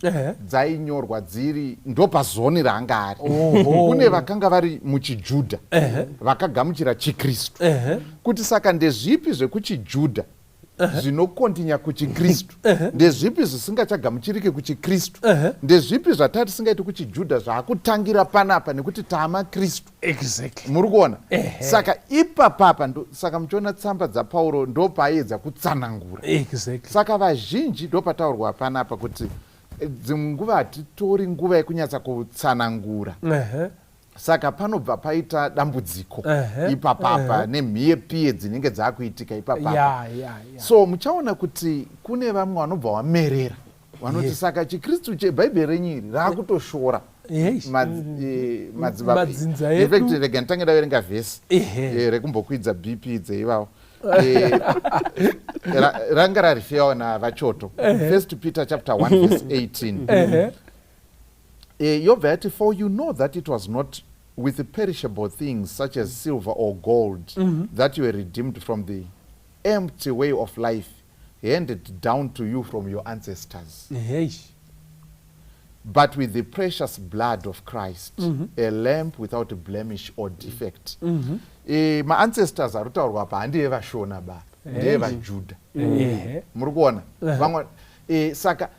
dzainyorwa dziri ndo pazoni raanga ari kune vakanga vari muchijudha vakagamuchira chikristu kuti saka ndezvipi zvekuchijudha zvinokontinya kuchikristu ndezvipi zvisingachagamuchirike kuchikristu ndezvipi zvataa tisingaiti kuchijudha zvaakutangira panapa nekuti taamakristu exactly. muri kuona saka ipapapa saka muchiona tsamba dzapauro ndopaaiedza kutsanangura exactly. saka vazhinji ndopataurwa panapa kuti eh, dzimwe nguva hatitori nguva yekunyatsa kutsanangura uh -huh. Saka panobva paita dambudziko ipapapa nemhiye piye dzinenge dzakuitika ipapapa yeah, yeah, yeah. So muchaona kuti kune vamwe vanobva wamerera vanoti Yes. saka chikristu chebhaibheri renyu iri raakutoshora Yes. Madzibaba Madzinza In fact, edu. rega nditange ndaverenga vhesi rekumbokwidza bp dzeivavo ranga rarifewa navachoto First Peter chapter 1 verse 18 Yobva yati for you know that it was not with perishable things such as silver or gold mm -hmm. that you were redeemed from the empty way of life handed down to you from your ancestors hey. But with the precious blood of Christ mm -hmm. a lamb without blemish or defect mm -hmm. Maancestors ari kutaurwa apa handi evashona ba ndeevajuda muri kuona vamwe saka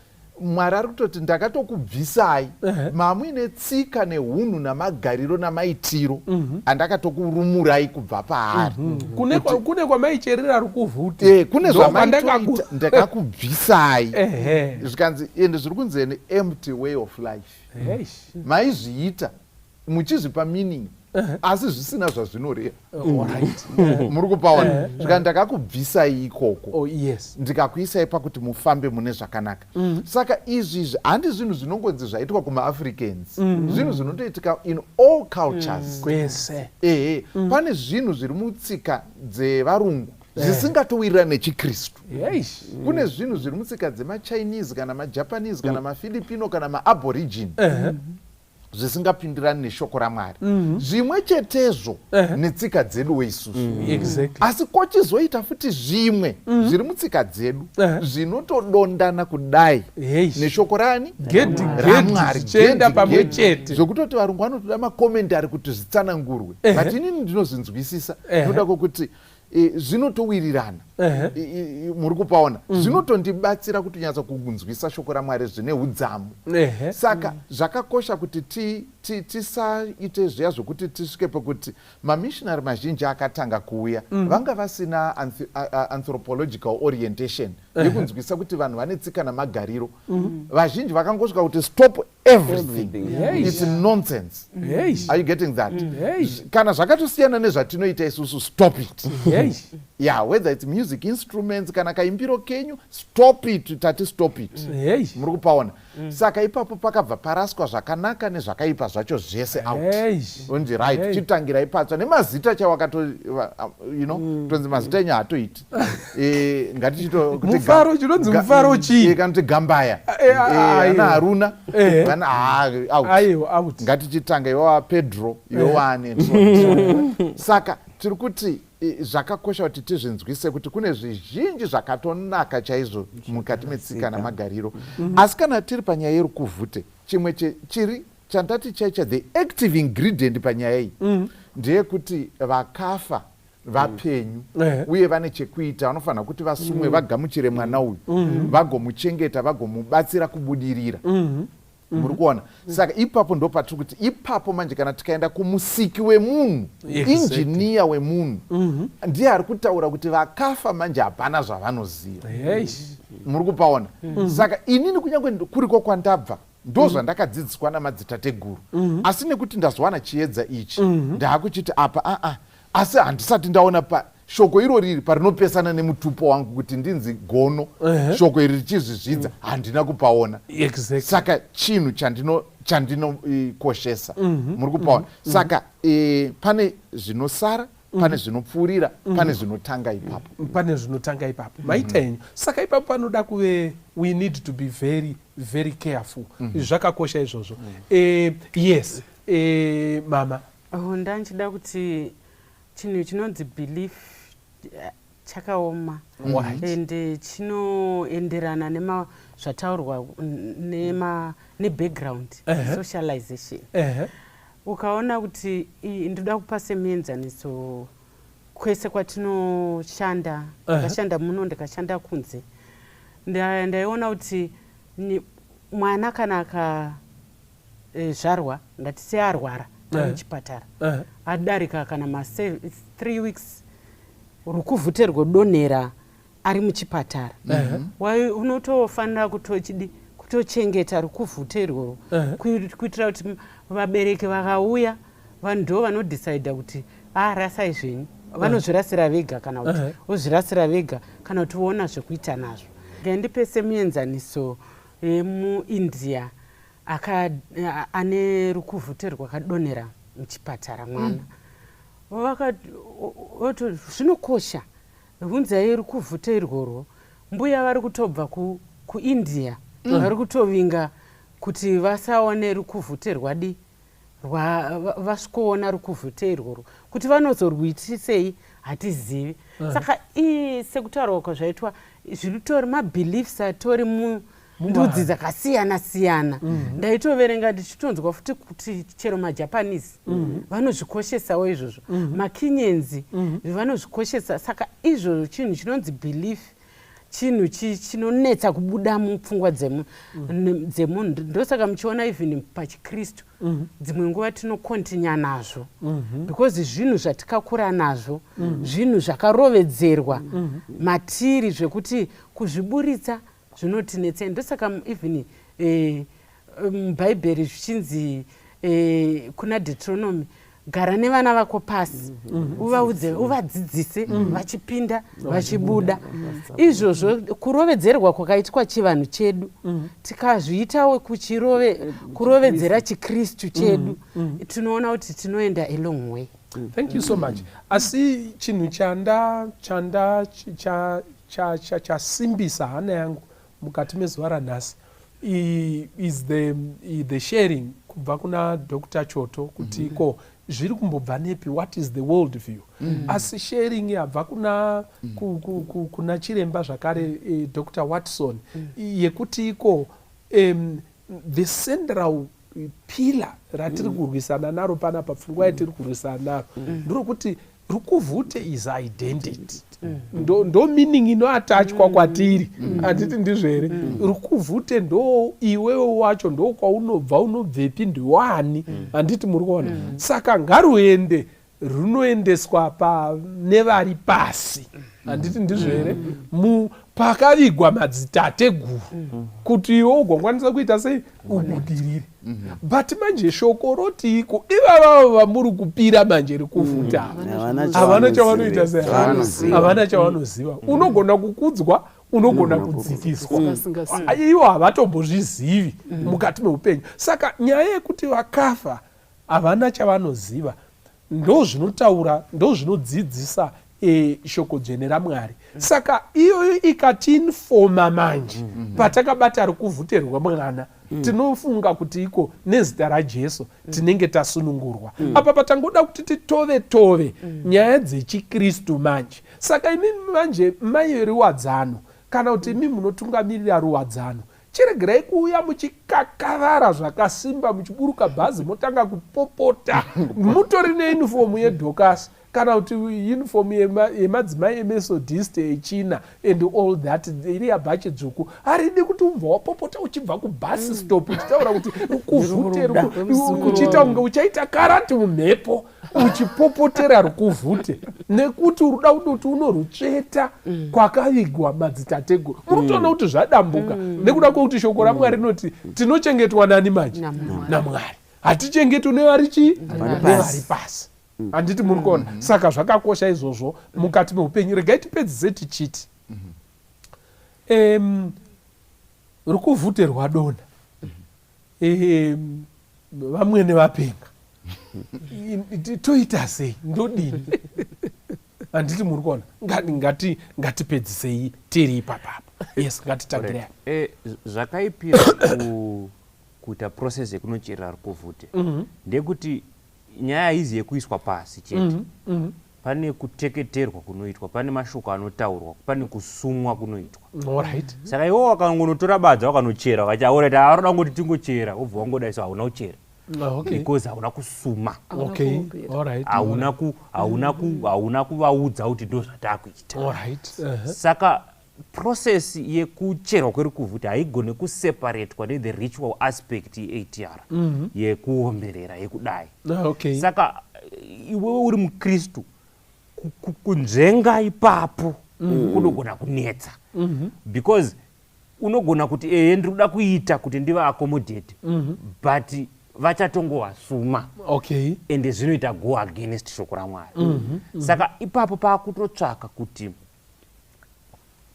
Mwari ari kutoti ndakatokubvisai mamuine tsika nehunhu namagariro namaitiro mhm. andakatokurumurai kubva paari mhm. Kune kwamaicherera rukuvhute eh, kune zvamaitoita ndakakubvisai zvikanzi ende zviri kunzi an empty way of life maizviita muchizvipa meaning asi zvisina zvazvinoreva muri kupaona zvika ndakakubvisai ikoko oh, yes. ndikakuisai pakuti mufambe mune zvakanaka mm. Saka izvi izvi handi zvinhu zvinongonzi zvaitwa kumaafricans mm. Zvinhu zvinotoitika in all cultures mm. Kwese ehe mm. Pane zvinhu zviri mutsika dzevarungu zvisingatowirirana nechikristu. Kune zvinhu zviri mutsika dzemachinese kana majapanese kana mafilipino kana maaborigin zvisingapindirani neshoko ramwari mm -hmm. Zvimwe chetezvo uh -huh. Netsika dzedu weisusu mm -hmm. Exactly. Asi kochizoita futi zvimwe mm -hmm. Zviri mutsika dzedu uh -huh. Zvinotodondana kudai hey. Neshoko rani ramwari chienda pamwe chete zvekutoti varungu vanotoda makomendari kuti zvitsanangurwe uh -huh. But inini ndinozvinzwisisa uh -huh. Noda kwokuti e, zvinotowirirana. Muri kupaona? Zvinotondibatsira kuti nyatsa kunzwisa shoko raMwari zvine udzamu. Saka zvakakosha kuti tisaite zviya zvokuti tisvike pekuti mamissionary mazhinji akatanga kuuya vanga vasina anthropological orientation yekunzwisa kuti vanhu vane tsika namagariro. Vazhinji vakangosvika kuti, "Stop everything, it's nonsense." Are you getting that? Kana zvakatosiyana nezvatinoita isusu, stop it. Yeah, whether it's music instruments kana kaimbiro kenyu, stop it, tati stop it. Muri kupaona? Saka ipapo pakabva paraswa zvakanaka nezvakaipa zvacho zvese out. Onzi right, chitangirai patsva nemazita chawakato tonzi mazita enyu haatoiti. Ngatichito kuti Mufaro, chinonzi mufaro chii? Kana kuti Gambaya, ana Haruna, vana out. Aiwa, out. Ngatichitanga iwe waPedro, iwe waani, and so on and so on. Saka tiri kuti zvakakosha kuti tizvinzwise kuti kune zvizhinji zvakatonaka chaizvo mukati metsika namagariro. Asi kana tiri panyaya yerukuvhute, chimwe chiri chandati chaicha the active ingredient panyaya iyi ndeyekuti vakafa vapenyu uye vane chekuita. Vanofanira kuti vasumwe, vagamuchire mwana uyu, vagomuchengeta, vagomubatsira kubudirira. Muri kuona? Saka ipapo ndo patiri kuti ipapo manje kana tikaenda kumusiki wemunhu, injiniya wemunhu, ndiye ari kutaura kuti vakafa manje hapana zvavanoziva. Muri kupaona? Saka inini kunyange kuriko kwandabva, ndo zvandakadzidziswa namadzitateguru, asi nekuti ndazowana chiedza ichi, ndaakuchiti apa aa, asi handisati ndaona pa shoko iro riri parinopesana nemutupo wangu kuti ndinzi Gono. Shoko iri richizvizvidza, handina kupaona. Saka chinhu chandinokoshesa, muri kupaona? Saka pane zvinosara, pane zvinopfuurira, pane zvinotanga ipapo. Pane zvinotanga ipapo. Maita henyu. Saka ipapo panoda kuve, we need to be very very careful. Zvakakosha izvozvo. Yes, mama. Oh, ndanchida kuti chinhu chinonzi belief chakaoma ende chinoenderana nema zvataurwa nema nebackground, socialization. Ukaona kuti ndoda kupa semuenzaniso kwese kwatinoshanda. Ndikashanda muno, ndikashanda kunze, ndaiona kuti mwana kana akazvarwa, ngatiti arwara ari muchipatara, adarika kana ma 3 weeks, rukuvhute rwodonhera ari muchipatara, unotofanira kutochidi kutochengeta rukuvhute irworwo kuitira kuti vabereki vakauya, vanhu ndo vanodhisaidha kuti a rasai zvenyu, vanozvirasira vega kana kuti vozvirasira vega kana kuti voona zvekuita nazvo. Ngandipe semuenzaniso yemuIndia ane rukuvhute rwakadonhera muchipatara mwana. Zvinokosha, hunzai rukuvhute irworwo. Mbuya vari kutobva kuIndia, vari kutovinga kuti vasaone rukuvhute rwadi vasvikoona rukuvhute irworwo, kuti vanozorwiitisei hatizivi. Saka ii sekutaurwa kwazvaitwa, zviritori mabeliefs atori mundudzi dzakasiyana siyana. Ndaitoverenga ndichitonzwa futi kuti chero maJapanese vanozvikoshesawo izvozvo, maKenyans vanozvikoshesa. Saka izvozvo chinhu chinonzi belief chinhu chinonetsa kubuda mupfungwa dzemunhu. Ndosaka muchiona even pachiKristu dzimwe nguva tinokontinya nazvo, because zvinhu zvatikakura nazvo, zvinhu zvakarovedzerwa matiri zvekuti kuzviburitsa zvinotinetsei. Ndosaka even muBhaibheri zvichinzi kuna Deuteronomy, gara nevana vako pasi, uvaudze, uvadzidzise vachipinda vachibuda. Izvozvo kurovedzerwa kwakaitwa chivanhu chedu, tikazviitawo kurovedzera chiKristu chedu, tinoona kuti tinoenda a long way. Thank you so much. Asi chinhu chanda chanda chasimbisa hana yangu mukati mezuva ranhasi is the sharing kubva kuna Dr Choto kuti ko zviri kumbobva nepi, what is the world view? Asi sharing yabva kuna chiremba zvakare, Dr Watson, yekuti iko the central pillar ratiri kurwisana naro panapa, pfungwa yatiri kurwisana naro, nderokuti rukuvhute is identity. Ndo, ndo meaning inoatachwa kwatiri. Handiti ndizvo here? Rukuvhute ndo iwewe wacho, ndo kwaunobva, unobvepi, ndiwani? Handiti muri kuona? Saka ngaruende runoendeswa nevari pasi. Handiti ndizvo here? Pakavigwa madzitateguru kuti iwe ugokwanisa kuita sei, ubudirire. But manje shoko rotiiko? Ivavavo vamuri kupira manje rikuvhuta Havana havana chavanoita sei? Chavanoziva. Havana chavanoziva. Unogona kukudzwa, unogona kudzikiswa. Vasingazivi. Ivo havatombozvizivi mukati meupenyu. Saka nyaya yekuti vakafa havana chavanoziva, ndo zvinotaura, ndo zvinodzidzisa shoko dzvene raMwari. Saka iyoyo ikatiinfoma manje, patakabata rukuvhuterwa mwana, tinofunga kuti iko nezita raJesu tinenge tasunungurwa. Apa patangoda kuti titove tove nyaya dzechikristu manje. Saka imi manje mai veruwadzano, kana kuti imi munotungamirira ruwadzano, chiregerai kuuya muchikakavara zvakasimba, muchiburuka bhazi motanga kupopota mutori neunifomu yedhokasi kana kuti uniform yemadzimai eMethodist echina and all that, iri yabhachi dzvuku. Haridi kuti ubva wapopota uchibva kubus stop uchitaura kuti rukuvhute, uchiita kunge uchaita karati mumhepo uchipopotera rukuvhute, nekuti uruda kuti unorutsveta kwakavigwa madzitateguru. Muri kutoona kuti zvadambuka nekuda kwekuti shoko raMwari rinoti tinochengetwa nani manje? NaMwari. Hatichengetwi nevari chii? Nevari pasi. Handiti muri kuona? Saka zvakakosha izvozvo mukati meupenyu. Regai tipedzise tichiti rukuvhute rwadonha, vamwene vapenga, toita sei? Ndodini? Handiti muri kuona? Ngatipedzisei tiri ipapapo. Yes, ngatitangirei. Zvakaipira kuita process yekunocherera rukuvhute ndekuti nyaya haizi yekuiswa pasi chete. Pane kuteketerwa kunoitwa, pane mashoko anotaurwa, pane kusumwa kunoitwa. Saka iwo wakangonotora badza wakanochera, wakati aurati aroda kungoti tingochera, wobva wangodai, so hauna kuchera because hauna kusuma. Hauna kuvaudza kuti ndo zvatakuita. Saka process yekucherwa kwerukuvhute haigone kuseparatwa nethe ritual aspect yeATR, yekuomberera, yekudai. Saka iwewe uri mukristu, kunzvenga ipapo kunogona kunetsa, because unogona kuti ehe, ndiri kuda kuita kuti ndiva accommodate, but vachatongovasuma ende zvinoita go against shoko raMwari. Saka ipapo paakutotsvaka kuti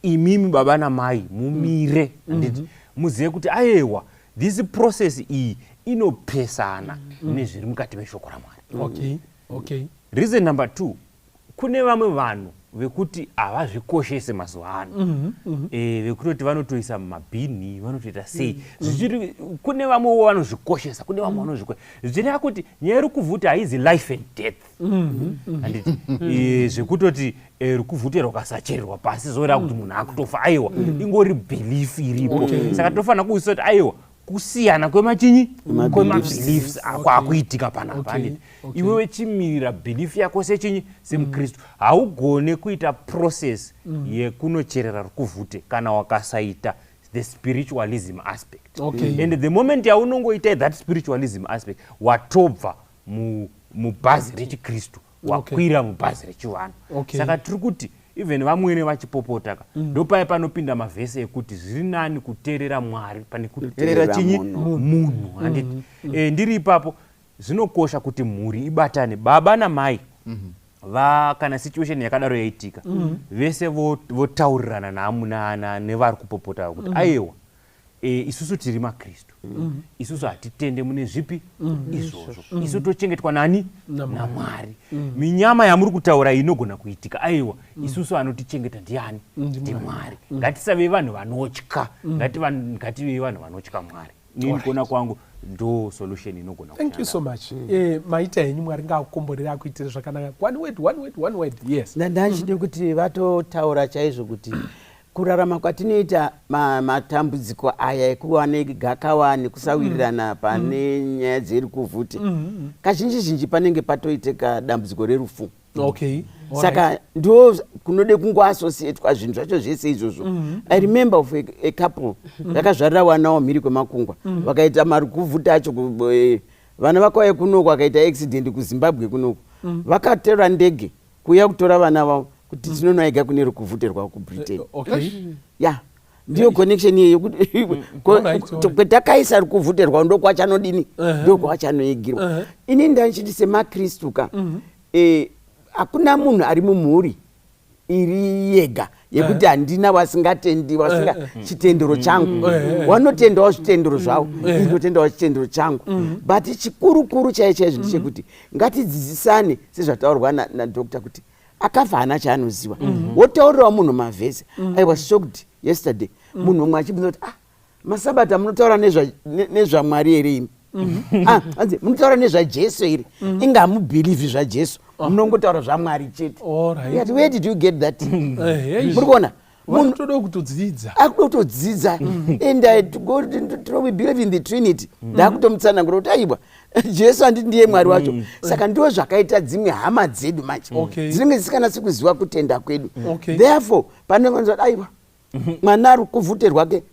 imimi baba namai mumire, handiti, muzive kuti ayewa, this process iyi inopesana nezviri mukati meshoko raMwari. Reason number two, kune vamwe vanhu vekuti havazvikoshese mazuva ano, vekutoti vanotoisa mumabhini, vanotoita sei. Zvichiri kune vamwewo vanozvikoshesa, kune vamwe vanozvikoshesa, zvichireva kuti nyaya yerukuvhute haizi life and death, handiti? Zvekutoti rukuvhute rwakasachererwa pasi zvoreva kuti munhu akutofa, aiwa, ingori belief iripo. Saka tofanira kuwisisa kuti aiwa, kusiyana kwemachinyi, kwemabeliefs kwakuitika panapa, handiti? Iwewe chimirira belief yako sechinyi, semukristu. Haugone kuita process yekunocherera rukuvhute kana wakasaita the spiritualism aspect. And the moment yaunongoita that spiritualism aspect, watobva mubhazi rechikristu, wakwira mubhazi rechivanhu. Saka tiri kuti even vamwene vachipopota ka, ndopai panopinda mavhesi ekuti zviri nani kuteerera Mwari pane kuteerera chinyi? Munhu. Munhu, handiti? Ndiri ipapo, zvinokosha kuti mhuri ibatane, baba namai, va kana situation yakadaro yaitika, vese votaurirana nevari kupopota kuti aiwa, isusu tiri makristu, isusu hatitende mune zvipi izvozvo, isu tochengetwa nani? NaMwari. Minyama yamuri kutaura inogona kuitika, aiwa, isusu anotichengeta ndiani? NdiMwari. Ngatisave vanhu vanotya, ngative vanhu vanotya Mwari. Inini kuona kwangu ndo solution inogona Thank you kushanda. so much. Maita henyu, Mwari ngaakukomborere, akuitire zvakanaka. One word, one word, one word, yes. Ndachide kuti vatotaura chaizvo kuti kurarama kwatinoita, matambudziko aya ekuva negakawa nekusawirirana pane nyaya dzerukuvhute, kazhinji zhinji panenge patoitika dambudziko rerufu. Okay. Saka ndo kunode kungoassociatwa zvinhu zvacho zvese izvozvo. I remember of a couple vakazvarira vana wamhiri kwemakungwa, vakaita marukuvhuta acho vana vakauya kunoku, akaita accident kuZimbabwe kunoku, vakatora ndege kuuya kutora vana vavo kuti tinonoaiga kune rukuvhute rwavo kuBritain. Ya, ndiyo connection iyeyo kuti kwetakaisa rukuvhute rwavo ndokwachanodini, ndokwachanoigirwa. Ini ndachiti semaKristu ka, hakuna munhu ari mumhuri iri yega yekuti handina wasingatendi, wasinga chitendero changu. Wanotendawo zvitendero zvavo, inotendawo chitendero changu, but chikurukuru chai chaizvo ndechekuti ngatidzidzisane sezvataurwa nadoctor kuti akafa haana chaanoziva. Wotaurirawo munhu mavhesi. I was shocked yesterday, munhu umwe achibvunza kuti, "Ah, masabata munotaura nezvaMwari here imi? Ah, anzi munotaura nezvaJesu here? Inga hamubhilivhi zvaJesu, munongotaura zvaMwari chete." Yati, "Where did you get that?" Muri kuona? Vanotoda kutodzidza. Akuda kutodzidza. And I to go to, we believe in the Trinity. Ndakutomutsanangura kuti aiwa, Jesu handiti ndiye Mwari wacho? Saka ndo zvakaita dzimwe hama dzedu manje, dzinenge dzisinganatsi kuziva kutenda kwedu. Therefore panongonzi aiwa, mwana ari kuvhute rwake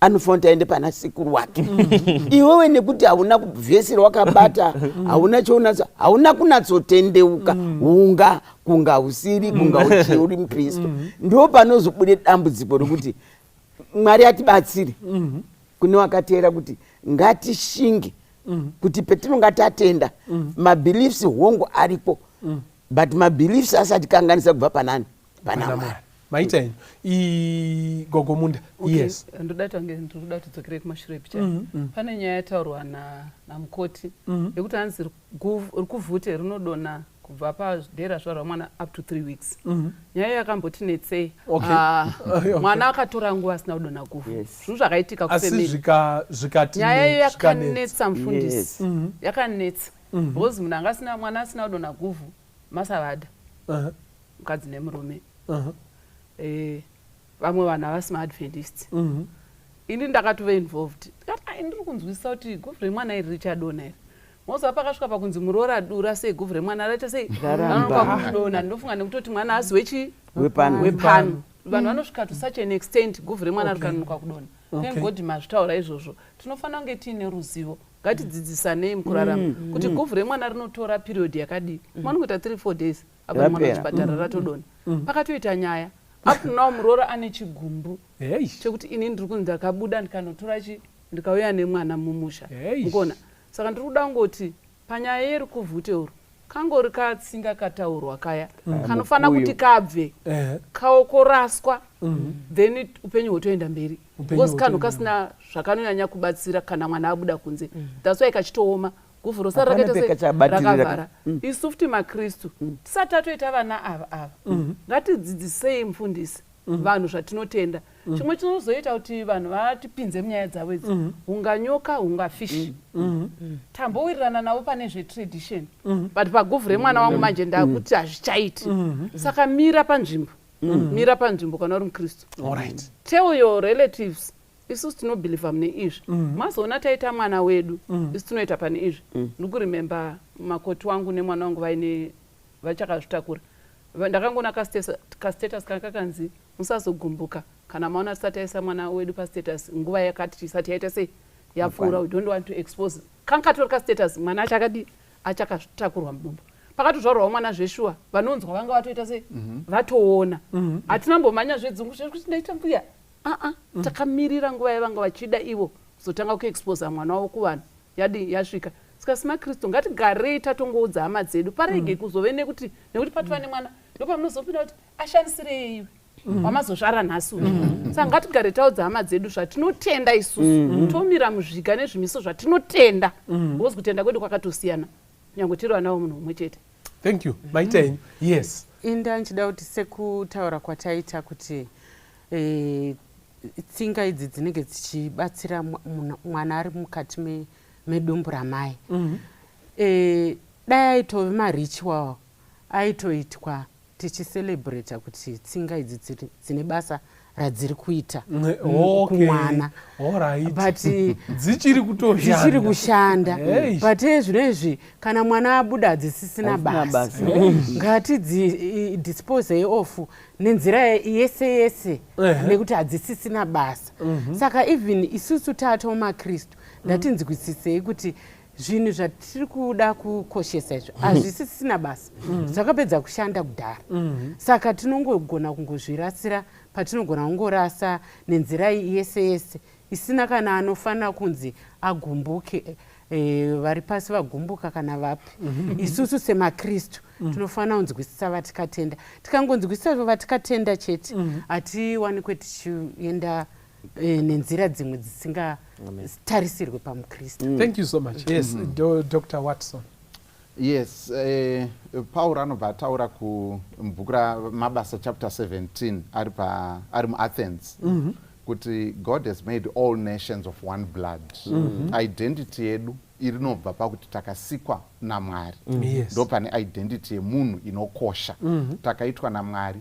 anofanira kuti aende pana sekuru wake. Iwewe nekuti hauna vhesi rawakabata, hauna chounatso, hauna kunatsotendeuka, hunga kunga usiri kunga uri muKristu, ndo panozobude dambudziko rokuti Mwari atibatsire kune wakateera kuti ngatishinge kuti petinonga tatenda, mabeliefs hongu aripo, but mabeliefs asati kanganisa kubva panani? Pana Pana Mwari. Mwari. Maita henyu, Gogo Munda. Okay, Yes. Ndoda tange ndiri kuti tidzokerei kumashure picha. Pane nyaya yataurwa namukoti yekuti hanzi rukuvhute rinodonha kubva padhera zvarwa mwana up to 3 weeks. Nyaya yakambotinetsei. Ah, mwana akatora nguva asina kudonha guvhu. Zvinhu zvakaitika Asi kufamily. Zvikati Nyaya iyo zvikanetsa. Yakanetsa, mufundisi. Yakanetsa because munhu anga asina, mwana asina kudonha guvhu, masavadha, mukadzi nemurume. Vamwe vanhu havasi maAdventist. Ini ndakatova involved, ndikati, "Ai, ndiri kunzwisisa kuti guvhu remwana iri richadonha iri." Moziva pakasvika pakunzi muroora dura sei, guvhu remwana raita sei? Raramba. Ranonoka kudonha. Ndinofunga nekutoti mwana azi wechi Wepano. wepano. Vanhu vanosvika to such an extent, guvhu remwana rikanonoka kudonha. Thank God mazvitaura izvozvo. Tinofanira kunge tiine ruzivo. Ngatidzidzisanei mukurarama kuti guvhu remwana rinotora period yakadii. Manongoita 3 4 days apa mwana Rapera. kuchipatara ratodonha. Pakatoita nyaya. Up to now muroora ane chigumbu chekuti ini ndiri kunzi ndakabuda ndikanotora chi ndikauya nemwana mumusha. Mukuona? Saka ndiri kuda kungoti panyaya yerukuvhute urwu, kangori katsinga kataurwa kaya kanofanira Mukuyu. kuti kabve kaokoraswa, then upenyu hwotoenda mberi, Upenyu because kanhu hwotoenda. kasina zvakanonyanya kubatsira kana mwana abuda kunze. That's why kachitooma, guvhu rosara Hapana rakaita sei? pekachabatirira. Rakavhara. Isu futi maKristu tisati tatoita vana ava ngatidzidzisei, mufundisi, vanhu zvatinotenda. Chimwe chinozoita kuti vanhu vatipinze munyaya dzavo idzi, hunga nyoka hunga fishi, tambowirirana navo pane zvetradition, but paguvhu remwana wangu manje ndakuti hazvichaiti. Saka mira panzvimbo, mira panzvimbo kana uri muKristu. Tell your relatives, isusu tinobhilivha mune izvi. Mazoona taita mwana wedu, isu tinoita pane izvi. Ndikuremember makoti wangu nemwana wangu vaine vachakazvitakura. Ndakangoona kastatus kanga kakanzi, "Musazogumbuka kana maona tisati taisa mwana wedu pastatus nguva yakati isati yaita sei yapfuura. We don't want to expose." Kanga katori kastatus mwana achakadi achakatakurwa mudumbu. Pakatozvarwawo mwana zveshuwa, vanonzwa vanga vatoita sei, vatoona. Hatina mbomhanya zvedzungu zvekuti ndaita mbuya aa. Takamirira nguva yavanga vachida ivo kuzotanga kuexposa mwana wavo kuvanhu yadi yasvika. Saka semaKristu ngatigarei tatongoudza hama dzedu, parege kuzove nekuti patova nemwana ndopamunozopinda kuti ashandisirei iwe wamazozvara nhasi uyu. Saka ngatigare taudza hama dzedu zvatinotenda isusu, tomira muzviga nezvimiso zvatinotenda, because kutenda kwedu kwakatosiyana nyange tiri vana vomunhu mumwe chete. Thank you. Maita henyu. Yes. Inda nchida kuti sekutaura kwataita kuti tsinga idzi dzinenge dzichibatsira mwana ari mukati medumbu ramai. Dai aitove maritual aitoitwa tichicelebrata kuti tsinga idzi dzine basa. radziri kuita kumwana. But dzichiri kutoshanda. Dzichiri kushanda. But ezvino izvi kana mwana abuda hadzisisina basa. Ngatidzidisposei off nenzira yese yese nekuti hadzisisina basa. Saka even isusu tato maKristu ngatinzwisisei kuti zvinhu zvatiri kuda kukoshesa izvo hazvisisina basa. Zvakapedza kushanda kudhara. Saka tinongogona kungozvirasira patinogona kungorasa nenzira yese yese isina kana anofanira kunzi agumbuke, vari pasi vagumbuka kana vapi. Isusu semaKristu tinofanira kunzwisisa vatikatenda. Tikangonzwisisa vatikatenda chete, hatiwanikwe tichienda nenzira dzimwe dzisingatarisirwe pamuKristu. Thank you so much. Yes, Dr Watson. Yes, Pauro anobva ataura kumubhuku raMabasa chapter 17 ari muAthens kuti God has made all nations of one blood. Identity yedu irinobva pakuti takasikwa naMwari. Ndo pane identity yemunhu inokosha. Takaitwa naMwari.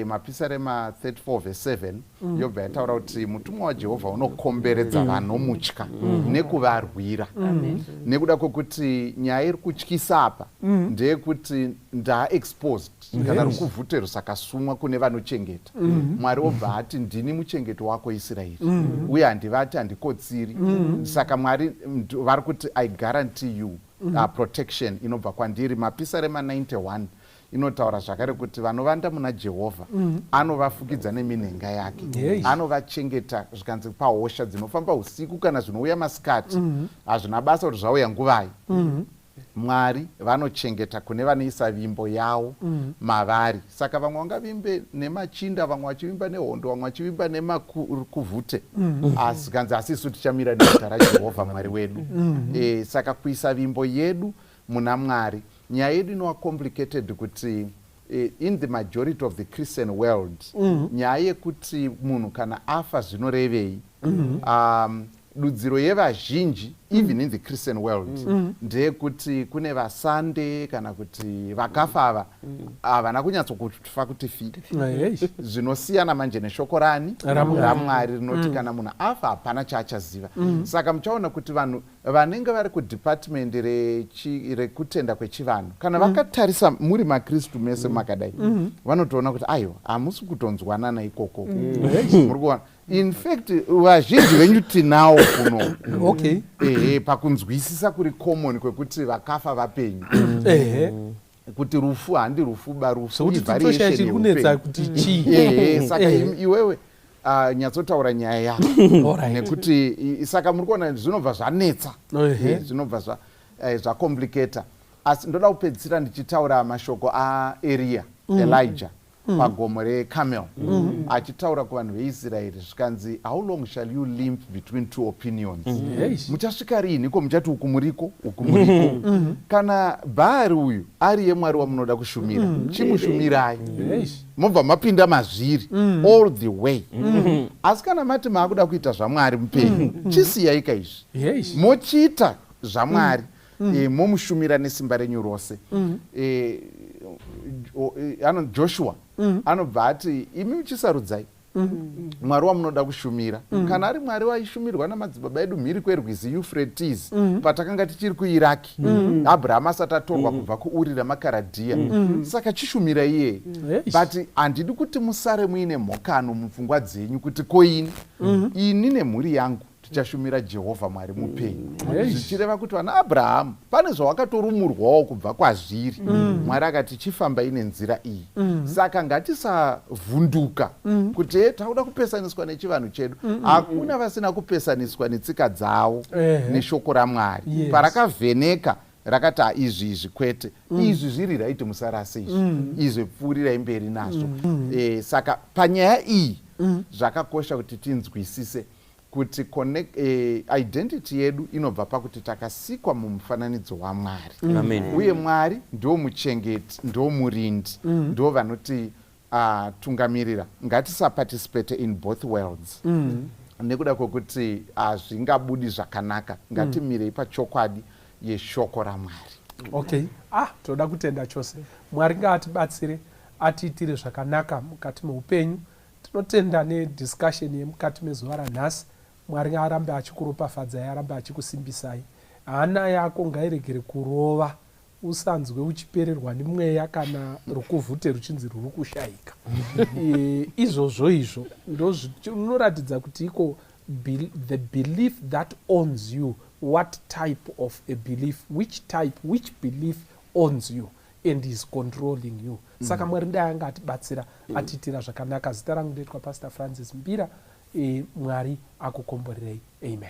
Mapisarema 34 verse 7 yobva yataura kuti mutumwa waJehovha unokomberedza vanomutya nekuvarwira. Nekuda kwekuti nyaya iri kutyisa apa ndeyekuti ndaexposed kana rukuvhute rusakasumwa kune vanochengeta. Mwari obva ati, "Ndini muchengeti wako Israeri, uye handivati, handikotsiri." Saka Mwari vari kuti, "I guarantee you protection inobva kwandiri." Mapisarema 91 inotaura zvakare kuti vanovanda muna Jehovha anovafukidza neminhenga yake, anovachengeta. Zvikanzi pahosha dzinofamba usiku kana zvinouya masikati, hazvina basa kuti zvauya nguvai, Mwari vanochengeta kune vanoisa vimbo yavo mavari. Saka vamwe vangavimbe nemachinda, vamwe vachivimba nehondo, vamwe vachivimba nemakuvhute, asi kanzi asi isu tichamira nezita raJehovha Mwari wedu. Saka kuisa vimbo yedu muna Mwari, nyaya yedu inova complicated kuti in the majority of the Christian world, nyaya yekuti munhu kana afa zvinorevei, dudziro yevazhinji even in the Christian world ndeyekuti kune vasande kana kuti vakafa ava havana kunyatsokufa kuti fi. Zvinosiyana manje neshoko rani? RaMwari. RaMwari rinoti kana munhu afa hapana chaachaziva. Saka muchaona kuti vanhu vanenge vari kudepartment rekutenda kwechivanhu, kana vakatarisa muri maKristu mese makadai, vanotoona kuti aiwa, hamusi kutonzwanana ikoko. Muri kuona, in fact vazhinji venyu tinawo kuno ehe, pakunzwisisa kuri common kwekuti vakafa vapenyu, kuti rufu handi rufu ba, rufu Sokuti titoshaya chiri kunetsa kuti chii. Ehe, saka iwewe nyatsotaura nyaya yako nekuti saka muri kuona zvinobva zvanetsa. Zvinobva zvacomplicata. Asi ndoda kupedzisira ndichitaura mashoko aEriya, Elijah, pagomo reCarmel, achitaura kuvanhu veIsraeri, zvikanzi, "How long shall you limp between two opinions?" Muchasvika riiniko muchati uku muriko, uku muriko? Kana Bhaari uyu ari yemwari wamunoda kushumira, chimushumirai, mobva mapinda mazviri all the way. Asi kana mati maakuda kuita zvaMwari mupenyu, chisiyai kaizvi, mochiita zvaMwari, momushumira nesimba renyu rose. Joshua anobva ati, "Imi muchisarudzai mwari wamunoda kushumira. Kana ari mwari waishumirwa namadzibaba edu mhiri kwerwizi Euphrates, patakanga tichiri kuIraki, Abrahamu asati atorwa kubva kuUri ramaKaradhiya, saka chishumira iyeye. But handidi kuti musare muine mhokano mupfungwa dzenyu kuti koini. Ini nemhuri yangu tichashumira Jehovha Mwari mupenyu." Zvichireva kuti vana Abrahamu pane zvawakatorumurwawo kubva kwazviri. Mwari akati chifambai nenzira iyi. Saka ngatisavhunduka kuti takuda kupesaniswa nechivanhu chedu. Hakuna vasina kupesaniswa netsika dzavo neshoko raMwari. Parakavheneka rakati, "Ha, izvi izvi kwete, izvi zviri right, musarase izvi, izvi pfuurirai mberi nazvo." Saka panyaya iyi zvakakosha kuti tinzwisise kuti identity yedu inobva pakuti takasikwa mumufananidzo waMwari. Amen. Uye Mwari ndo muchengeti, ndo murindi, ndo vanoti tungamirira. Ngatisaparticipate in both worlds nekuda kwekuti hazvingabudi zvakanaka. Ngatimirei pachokwadi yeshoko raMwari. Okay, ah, toda kutenda chose. Mwari ngaatibatsire, atiitire zvakanaka mukati meupenyu. Tinotenda nediscussion yemukati mezuva ranhasi. Mwari arambe achikuropafadzai, arambe achikusimbisai. Hana yako ngairegere kurova, usanzwe uchipererwa nemweya kana rukuvhute ruchinzi rwuri kushaika. E, izvozvo izvo ndozvinoratidza kuti iko the belief that owns you, what type of a belief, which type, which belief owns you and is controlling you. Saka Mwari dai anga atibatsira, atiitira zvakanaka. Zita rangu ndoitwa Pastor Francis Mbira. E, Mwari akukomborerei. Amen.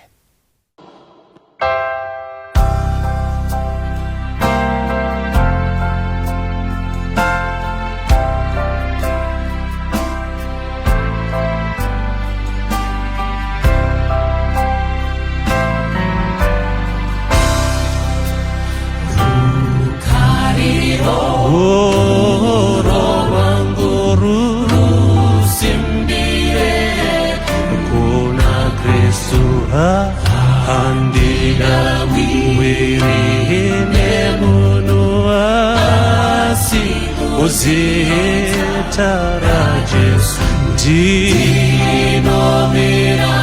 Zita raJesu ndinomira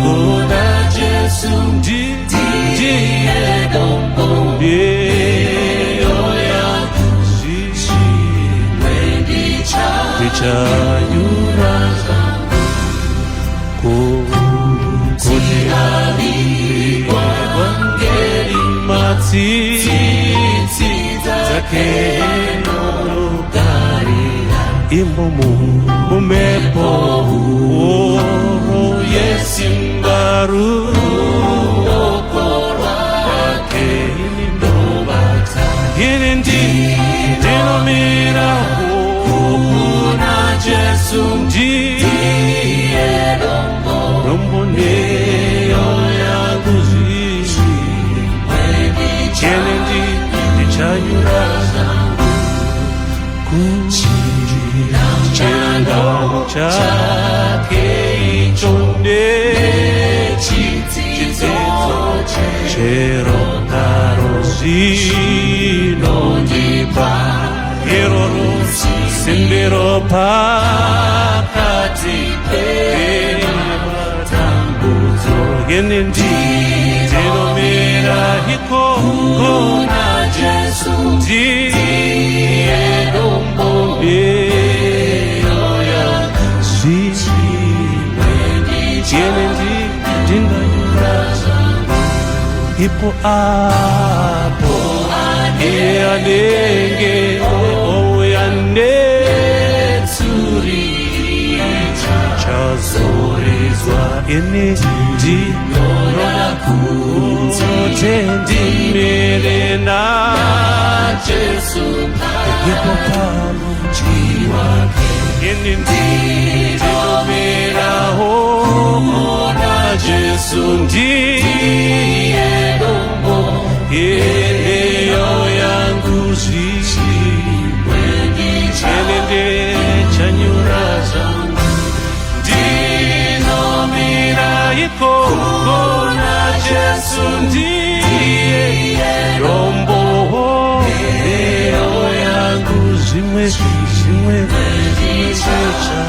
kuna Jesu ndiye dombo ndichanyura kuti avangeri matsitsi dzake norugarira imomo mumhepo huru yesimba ruoko rwake ini ndobata ini ndinomira kuna Jesu ndiye dombo nheyo yangu zvimwe ini ndichanyura kuchirangano chake icho nechitsidzo chero karo zvinondipa iroro simbiro pakati pematambudzo ini ndinomira ikoko na Jesu ndiye dombo zvimwe ini ndinganyura ipo apo iye anenge ouya netsuri chazoridzwa ini ndinoda kuti ndimire naJesu ipo pamuji wake ini ndinomirawo kuna Jesu ndiye dombo nheyo yangu zvimwe ini ndichanyura zvangu ndinomira ikoko naJesu ndiye dombo nheyo yangu zvimwe zvimwe zvicha.